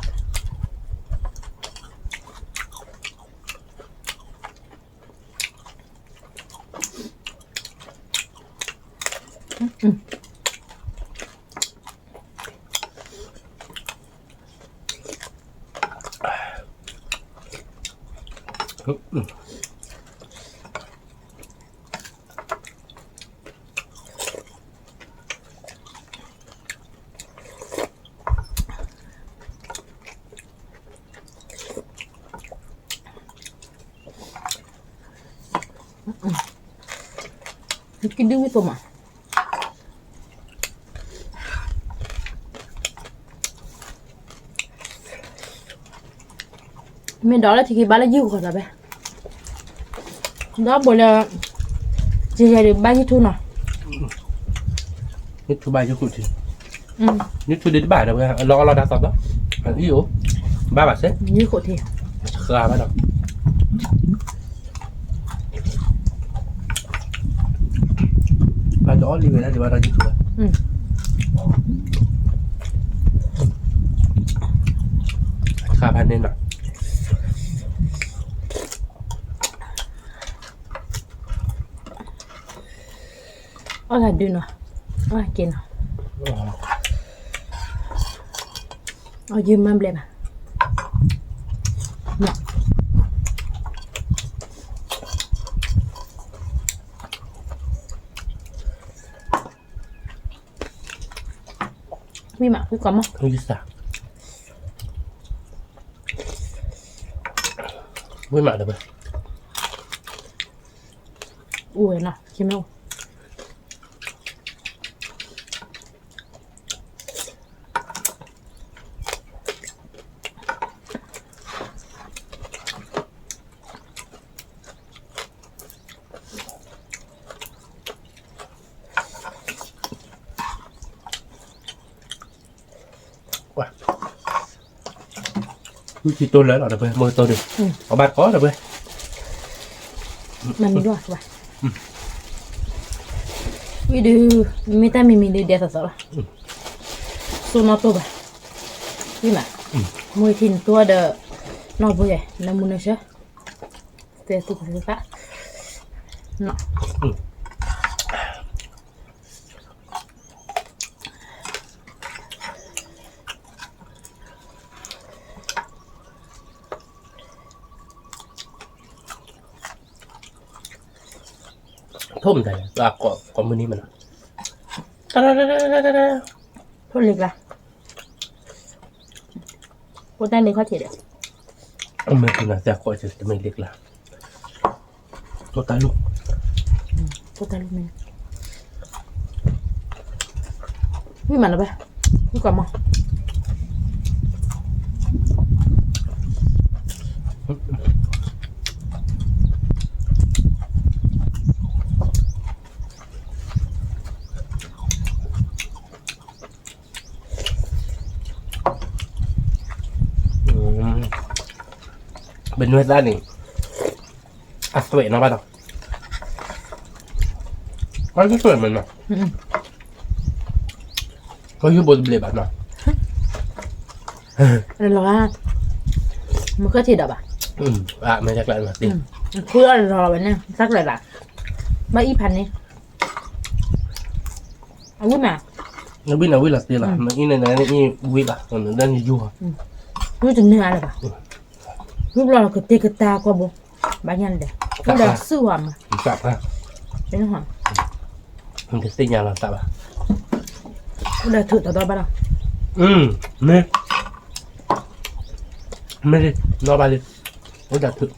ကဒုဝံၣ်သိမး, မ့ၢ်ဒီးလၢထံခံဘၣ်လၢယုၢ်ဃီၤဒီးဘဲ, ဒီးဘိးလၢ, ယဲယဲဒုးဘၣ်ယုၢ်ထူနီၤ, ယုၢ်ထူဘၣ်ယုၢ်ခိၣ်ထံ, ယုၢ်ထူဒုးတဘၣ်ဒီးဝဲ အလီၢ်အလီၢ်တၢ်သီသီ, အအံၤအိၣ်, ဘၣ်ဘၣ်စဲ, ယုၢ်ခိၣ်ထံ, ဃာ်ဘၣ်ဒီး ဘၣ်ဒီးအီၣ်လံဝဲဒၣ်ဒံးဘၣ်ဒီးယုၢ်ထူဘၣ်, ဃာ်ဖဲန့ၣ်နီၤ, အီၣ်ဂၤဒုနီၤ, အီၣ်က့ၤနီၤ, အီၣ်ယုၢ်မၤဘျဲၣ်ဘၣ်, ဝံၣ်မး ဝံၣ်ကီးမး, ဝံၣ်မးတဝဲ, အိၣ်ဝဲနီၤ, ဝံၣ်ထံတိၢ်လၢလီၤတဝဲ, မ့ၢ်တိၢ်ဒုး, အဘၣ်ကီတဝဲ, မၤမံၤဒိၣ်ဘၣ်, ဝံၣ်ဒုး, မ့ၢ်တၢ်မံၤမံၤဒုးဒဲးသိးသိးလီၤ, စိနီၢ်တိၢ်ဘၣ်, ဝံၣ်မး, မ့ၢ်ထံနတိၢ်ဒီး, နီၢ်ဘိယဲၢ် နမူနဆၢ, တဲသူကသး, နီၢ် ထိၣ်မတၤလဲၣ်, ကိးမုၢ်နံၤမးနီၤ, ထိၣ်လ့ကျါ, ဖိတၢ်န့ၣ်ခီၣ်ထံးဒီး, အမ့ၢ်ပနၢ်သဲကိးတမ့ၢ်လ့ကျါ, ထိၣ်တၢ်လူၢ်, ထိၣ်တၢ်လူၢ်မ့ၢ်, ဝံၣ်မးလၢၤဘၣ်, ဝံၣ်ကီးမး ပနွဲၢ်သၣ်န့ၣ်, အသွဲၣ်နီၤဘၣ်နီၤ, အသွဲၣ်မးနီၤ, ကီၢ်ယူၢ်ဘိတဘျဲးဘၣ်နီၤ, လီၤ, မ့ၢ်ခီၣ်ထံးဒီးဘၣ်, မ့ၢ်တၢ်ကျဲ, ခူၣ်အီၣ်လီၤလီၤဝဲန့ၣ် တၢ်ကျဲဘၣ်, ဘၣ်အံၣ်ဖးန့ၣ်, အဝံၣ်မး, နဝံၣ်နဝံၣ်လီၤတ့ၢ်လီၤ, နအံၣ်န့ၣ်နအံၣ်ဝံၣ်ဘၣ်, နဒၣ်နယူၢ်, ဝံၣ်တနၢၤအါလၢၤဘၣ်, ဝံၣ်ဘျီလီၤကတ့ၢ်ကတၢ်ကွၢ်ဘိ, ဘၣ်ညါန့ၣ်ဒီး, အိၣ်ဒီးစုၣ်ဝါမး, နကသ့ၣ်ညါလီၤသးဘၣ်, အိၣ်ဒီးထုးထီၣ်ဒီးဘၣ်ဒီး, မ့ၢ်, မ့ၢ်လံ, နီၢ်ဘၣ်လံ, အိၣ်ဒီးထုး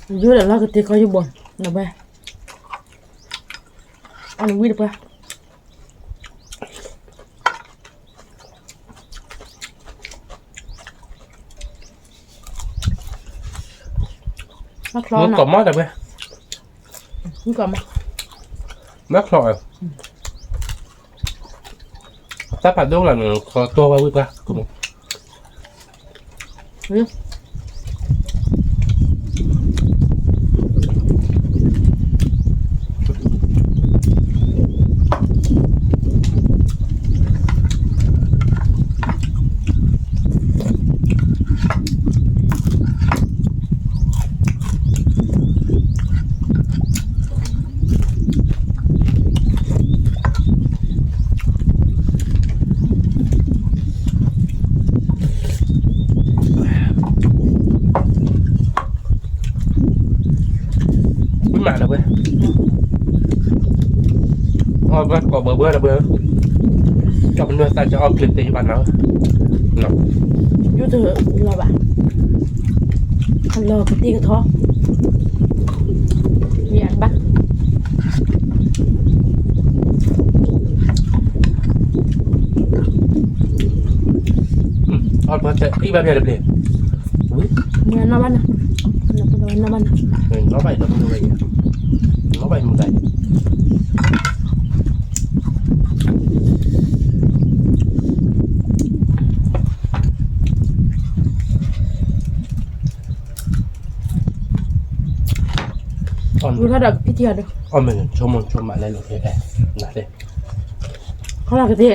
ယိၣ်ဒီးလီၢ်ကတ့ၢ်ခီယူၢ်ဘိ, ဒီးဝဲ, အီၣ်နဝံၣ်တပှၢ်, မ့ၢ်ကီးမးတဝဲ, မ့ၢ်ကီးမး, မ့ၢ်ချီၣ်, တၢ်ဖးဒိၣ်လၢန့ၣ် ခီတီဝဲဝံၣ်ပှၢ်, ဝံၣ်မးဒီးဝဲ, အီၣ်ဘၣ်ကိးဘၢဘၢဒီးဝဲ, ကၠီပနွဲၢ်သၣ်ကအီၣ်ကျ့ၤသ့ဘၣ်နၤ, ယိၣ်တလီၤဘၣ်, အလီၢ်ကတ့ၢ်ကထီ, ယဘၣ် အီၣ်ပှၤတဲအံၣ်ဘၣ်ဖဲတဘျီ, ဝံၤ, နီၢ်ဘၣ်နီၤ, နီၢ်ဘၣ်နီၤ, နီၢ်ဘၣ်ဒီပုၢ်ဝဲၢ်, နီၢ်ဘၣ်မူဒါ, ဝံၤထီၣ်ဒီးကဖံထံအီၤဒီး, အီၣ်မ့ၢ်ဆိကမိၣ်ဆိကမးလဲၤလိာ်က့ၤ, နသ့, ခီလီၤကသ့,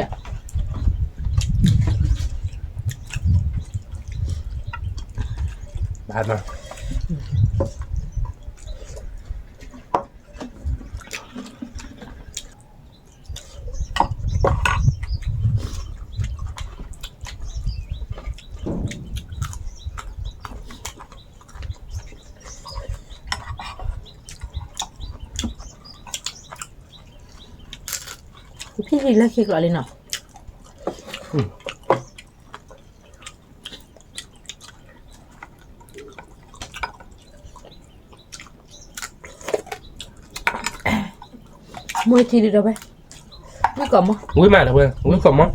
ဘၣ်မး. ဖံလၢခံကျိးလံနီၤ. မွဲထံဒံးဒီးဝဲ, ဝံကိးမီၤ, ဝံမးဒီးဝဲ, ဝံကိးမီၤ,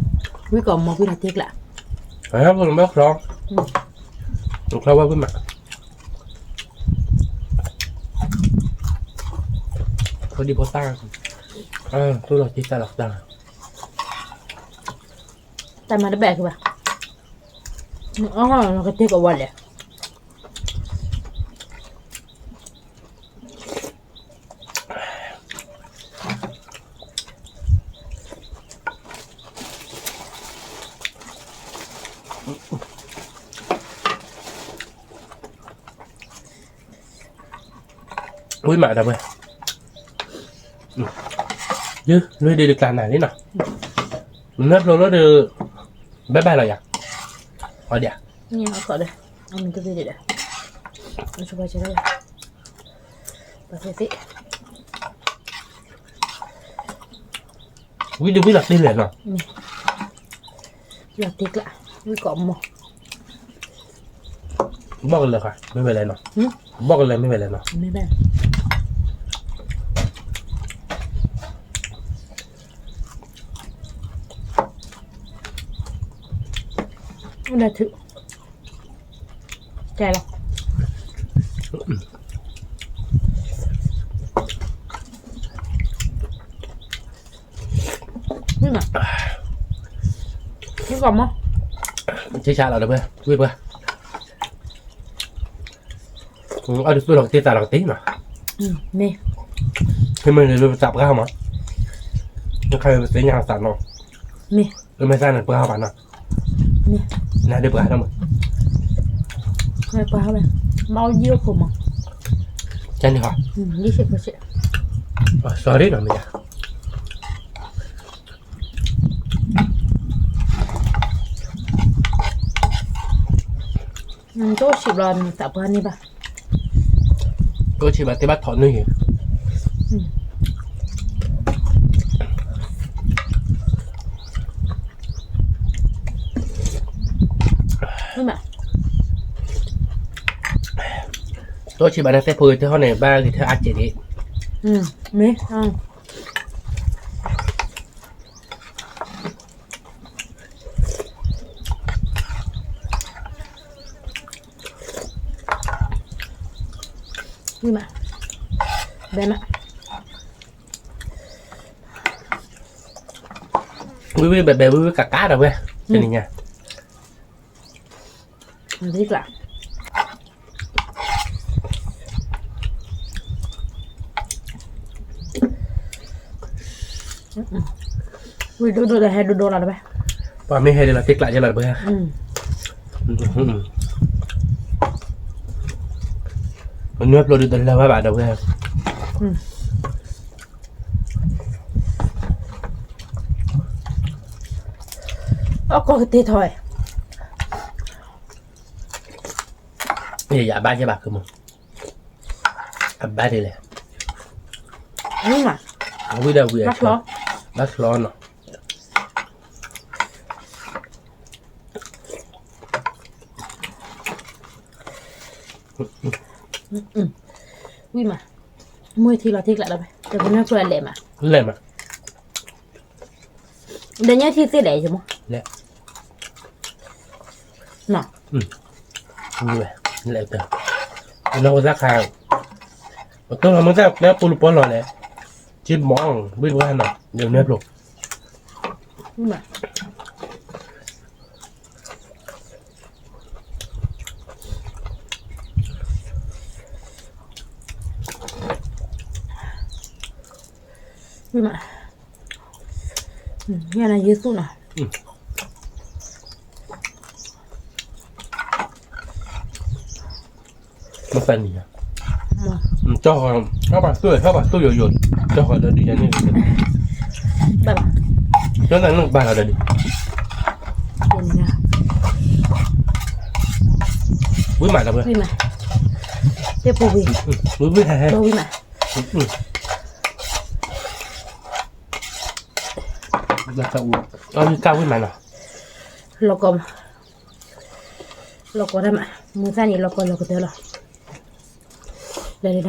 ဝံကိးမီၤ ဝံလီၤတ့ကျး, ဘၣ်ချီ, ချီဝဲဝံမး, ဖိဒံဖိသၣ်, တူၢ်လီၤတ့တၢ်လီၤတၢ်, တၢ်မၤတဘၣ်ကဘၣ်, အကတ့ကဝီၤလဲၣ်. ဝံမးဒီးဝဲ, ယလွံၢ်ဒံးတကျးနၤလံနီၤ, နၢဖျိလၢဒီး, ဘဲဘၣ်လီၤယၤ, အီဒံး, အမံၤတသ့ဒံးဒီး, ဝံဒုးဝံလီၤတ့လဲၣ်နီၤ, လီၤတ့ကျး, ဝံကိးမီၤ, ဘီၣ်ကလဲၤ, မ့ၢ်ဝဲလဲၣ်နီၤ, ဘီၣ်ကလဲၤမ့ၢ်ဝဲလဲၣ်နီၤ, လၢထုး, ကဲလီၤ. မ့ၢ်မး, မ့ၢ်ကီးမီၤ, ဆ့ဆါလီၤဒီးဝဲ, ဝံပှၤ, အီၣ်ဒုးသူၣ်လီၤကတ့သးလီၤကတ့နီၤ, မ့ၢ်, မ့ၢ်လၢပသးပှၢ်မး, နခါပသ့ၣ်ညါသးနီၤ, မ့ၢ်, မ့ၢ်သးန့ၣ်ပှၢ်ဘၣ်နီၤ, မ့ၢ်, နဒုးပှၢ်ထီၣ်မး, ပှၢ်ဝဲ, မ့ၢ်ယိၣ်ခိၣ်မး, ကန့ၣ်ဟီ, ယိၣ်ခိၣ်, sorry နီၤမ့ၢ်ယါ တိၢ်ဆံးဘျီနသးပှၢ်န့ၢ်ဘၣ်, တိၢ်ဆံးဘၣ်တဲဘၣ်ထီၣ်န့ၢ်ယၤ, တိၢ်ဆံးဘၣ်န့ၣ် သ့ၣ်ဖိဂ့ၤထၢၣ်ဟီၣ်န့ၣ် ဘၣ်ဂ့ၤထၢၣ်အါကဲးဒံး, မ့ၢ် မ့ၢ်မး, ဘဲမး, ဝံၤဝံၤဘဲဘဲဝံၤဝံၤကးကးဒီးဝဲ, တနံၤညါ, ဝံၤကျး ဝံၤဒိၣ်ဒိၣ်ဒီးဟဲဒိၣ်ဒိၣ်လီၤတဘၣ်, ပှၤမ့ၢ်ဟဲဒ်လီၤတ့ကျးယဲလီၤတဘၣ်, မနုၤဖျိဒုးတလၢဝဲဘၣ်ဒီးဝဲ, အကီၢ်ကတ့ထီၣ်ဝဲ, ယဘၣ်ယဲဘၣ်ကမုၢ်, အဘၣ်ဒ်လဲၣ်, အဝံၤဒီးဝံၤအချီ, ဘၣ်ချီနီၤ, ဝံၤမး, မွဲထံလီၤထံကျးဒီးဝဲ, တကနၢ်ပှၤလဲၣ်မး, လဲၣ်မး, ဒီးညၣ်ထံသ့လဲၣ်ယမ့ၢ်, လဲၣ်, နီၤ, လဲၣ်, နီၢ်ဝဲသၣ်ခါ, ပတိၢ်လီၤမ့ၢ်သၣ်ကျဲပူၤလပီလီၤလဲၣ်, က့မီၢ်, ဝံၤတဝဲနီၤ, ယမ့ၢ်ဖျိ မ့�ၢ်နၤယဲသူၣ်နီၤ, မ့ၢ်သးနံၤညါ, ကၠီဃီ, ဟဲပှၤသူၣ်, ဟဲပှၤသူၣ်ယိာ်ယိာ်, ကၠီဃီဒီးဒုးယၤန့ၣ်, ကၠီနၤန့ၣ်ဘၣ်လီၤဒီးဒုး, ဝံၤမးဒီးဝဲ, ဝံၤမး, ဝံၤဝံၤဟဲဟဲ, ဝံၤမး, ဝံၤမး, ဝံၤမး, ဝံၤမး, အီၣ်ယကၢ်ဝံၣ်မးနီၤ, လီၤကီမး, လီၤကီတၢ်မး, မုၢ်သၣ်န့ၣ်လီၤကီလီၤကတၢၢ်လီၤ, လဲၤလဲၤဒၣ်ဝဲ,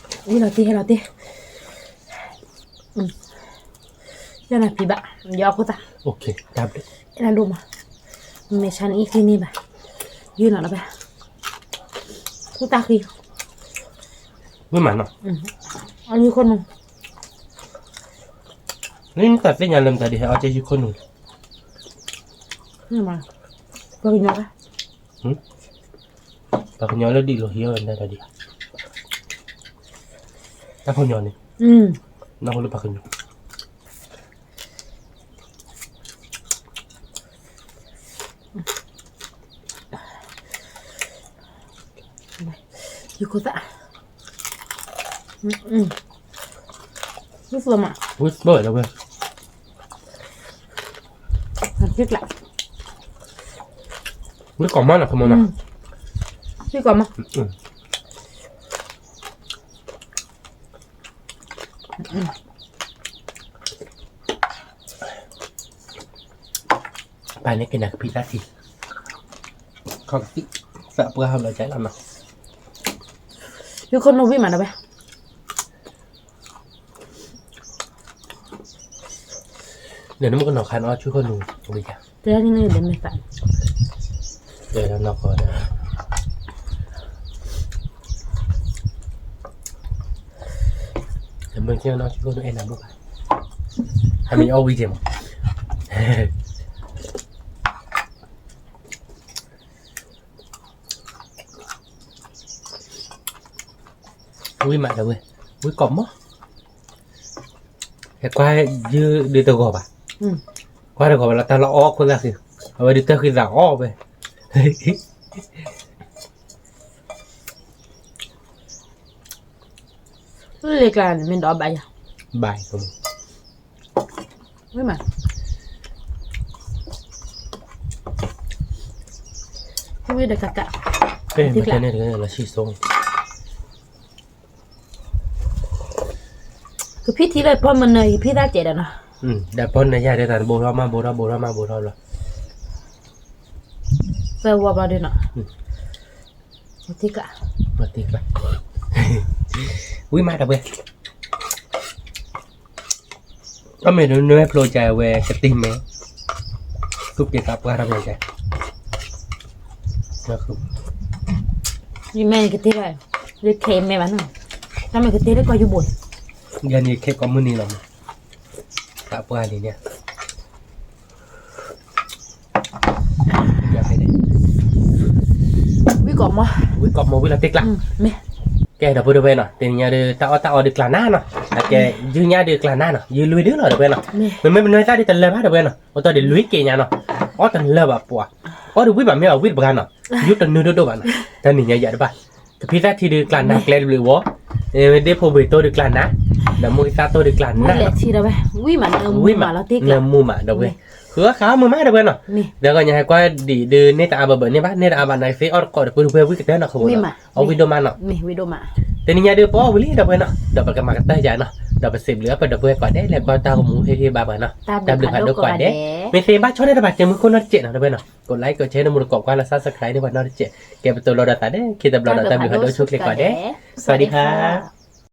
ဝံၣ်လီၤတ့ၢ်ဟဲလီၤတ့ၢ်, ယနၢ်ဖံးဘၣ်, ယအီၣ်ခိၣ်သၣ်, ယနၢ်ဒိၣ်မး, မဲာ်ဆါန့ၣ်အံၤဃံန့ၢ်ဘၣ်, ယုၢ်နီၤလီၤဘၣ်, ခိၣ်သၣ်ဃံ, ဝံၣ်မးနီၤ, အီၣ်ယုၢ်ခိၣ်နူာ်, နမ့ၢ်သးသ့ၣ်ညါလၢမတၤဒ်ဟဲအီၣ်ကဲယုၢ်ခိၣ်နူာ်, ပှၤကညီ, ပှၤကညီလၢဒ်လိာ်ဟံၣ်အီၣ်ဝဲဒၣ်တၢ်ဒ်, တၢ်ဖိညီန့ၣ်, နၢ်ဟူလၢပှၤကညီ ယခိၣ်သၣ်, ဝံၣ်မး, ဝံၣ်ဘၣ်လီၤဝဲ, ဝံၣ်ကီးမးနီၤ ခမီနီၤ, ဝံၣ်ကီးမး ပာ်န့ၢ်က့ၤနၤကဖံးတၢ်ထံ, ခီကသံၣ်, သးပှၢ်ဟီၣ်လီၤကၢ်လီၤနီၤ, ယခိၣ်နူာ်ဝံၣ်မးနီၤဝဲ, ဒီးနမ့ၢ်ကနီၤခါနအီၣ်ဆူခိၣ်နူာ်ဝံၣ်ယၤ, တဲန့ၣ်န့ၣ်ဒီးမ့ၢ်သး, တဲဒီးနီၢ်ကီၢ်ဒီး တမ့ၢ်ကဲနီၢ်ဆူခိၣ်နူာ်အဲၣ်နၤဘၣ်ဘၣ်, ဟဲမ့ၢ်အီၣ်ဝံၣ်က့ၤမး, ဝံၣ်မးဒီးဝဲ, ဝံၣ်ကီးမး, ဟဲကွၢ်ယုၢ်ဒုးတဂီၤဘၣ်, ကွၢ်တဂီၤဘၣ်လီၤတၢ်လီၤအီၣ်ခိၣ်သၣ်ဃံ, အဝဲဒုးတၢ်ဃံသးအီၣ်ဝဲ လၢကျါန့ၣ်မ့ၢ်ဒီးဘၣ်ယၤ, ဘၣ်, ဝံၣ်မး, ဝံၣ်ဒီးကးကး, လီၤဆံၣ်စိ, ကဖံထံလၢပီၢ်မနုၤ ယဖံသၣ်စဲးဒီးနီၤ, ဒီးပီၢ်နုၤယၤဒီးတၢ်တဘိထီၣ်မးဘိထီၣ်ဘိထီၣ်မးဘိထီၣ်လီၤ, သၢဝီဘျီဒုးနီၤ, တံၢ်ကျါ, ဝံၣ်မးဒီးဝဲ, အမ့ၢ်နမ့ၢ်ဖျိကဝဲကတ့ၢ်မဲာ်, သူၣ်က့သးပှၢ်တၢ်မဲာ်ကဲ, ယမဲာ်ကတ့ၢ်ဘၣ်, ယခဲအံၤမဲာ်ဘၣ်နီၤ, တၢ်မဲာ်ကတ့ၢ်လၢကီၢ်ယူဘိ, ယန့ၣ်ခဲကိးမုၢ်နံၤလီၤ, သးပှၢ်န့ၣ်န့ၣ် ဝံၣ်ကီးမး, ဝံၣ်ကီးမးဝံၣ်လီၤတ့ၢ်ကျါ, ကဲဒီပုၢ်ဒီဝဲၢ်နီၤ, တနံၤညါဒုးတၢ်အီၣ်တၢ်အီဒုးကျါနၤနီၤ, ကဲ, ယုၢ်ညါဒုးကျါနၤနီၤ, ယုၢ်လွံၢ်ဒုလီၤဒီပုၢ်ဝဲၢ်နီၤ, မ့မ့ၢ်မနုၤသၣ်ဒုးတလၢာ်ဘၣ်ဒီပုၢ်ဝဲၢ်နီၤ, အိၣ်တီၢ်ဒုးလွံၢ်က့ညါနီၤ, အီၣ်တလၢာ်ဘၣ်ပှၤ, အီၣ်ဒုးဝံၣ်ဘၣ်မ့ၢ်အီၣ်ဝံၣ်တပှၤနီၤ, ယူတနုၤဒိၣ်ဒိၣ်ဘၣ်နီၤ, တနံၤညါယၤတဘၣ်, ကဖံသၣ်ထံဒုးကျါနၤကျဲတဘျုးဝီ, ဒ့ဖိဝ့ၢ်တိၢ်ဒုးကျါနၤ, ဒီးမိၢ်သၣ်တိၢ်ဒုးကျါနၤ, ဝံၣ်မး, နမူမးဒီပုၢ်ဝဲၢ်နီၤ, ဒီးဂီၤညါဟဲကွၢ်ဒံးဒုး န့ၢ်တအါဘၢဘၢန့ၢ်ဘၣ်, န့ၢ်တအါဘၣ်နၤကသ့အီၣ်တကိးဒီပုၢ်ဒီဝဲၢ်ဝံၣ်ကတၢၢ်နီၤ, အီၣ်ဝံၣ်ဒိၣ်မးနီၤ, တနံၤညါဒုးပအီၣ်ဝံၤလံဒီပုၢ်ဝဲၢ်နီၤ, ဒီးပကမၤကတၢၢ်ယၤနီၤ, ဒီးပစံးဘျုးအပှၤဒီပုၢ်ဝဲၢ်ကိးဂၤဒဲး လၢကွၢ်တၢ်ဂီၤမူဟ့ၣ်ဂံၢ်ဘါပှၤနီၤ, တၢ်ဘျုးဖးဒိၣ်ကိးဂၤဒဲး, မ့ၢ်သ့ဘၣ်ဆီန့ၢ်တဘၣ်တဲမုၢ်ခိၣ်နီတစဲးနီၤ ဒီပုၢ်ဝဲၢ်နီၤ, ကိးlikeကိးshareန့ၣ် မူတကိးကွၢ်လီၤ subscribe န့ၢ်ပှၤနီတစဲး, ကဲပတိၤလီၤဒီးသးဒဲး ခံတဘျီဒီးတၢ်ဘျုးဖးဒိၣ်ဆိၣ်ချ့ကိးဂၤဒဲး, စဝၤဒံခါ.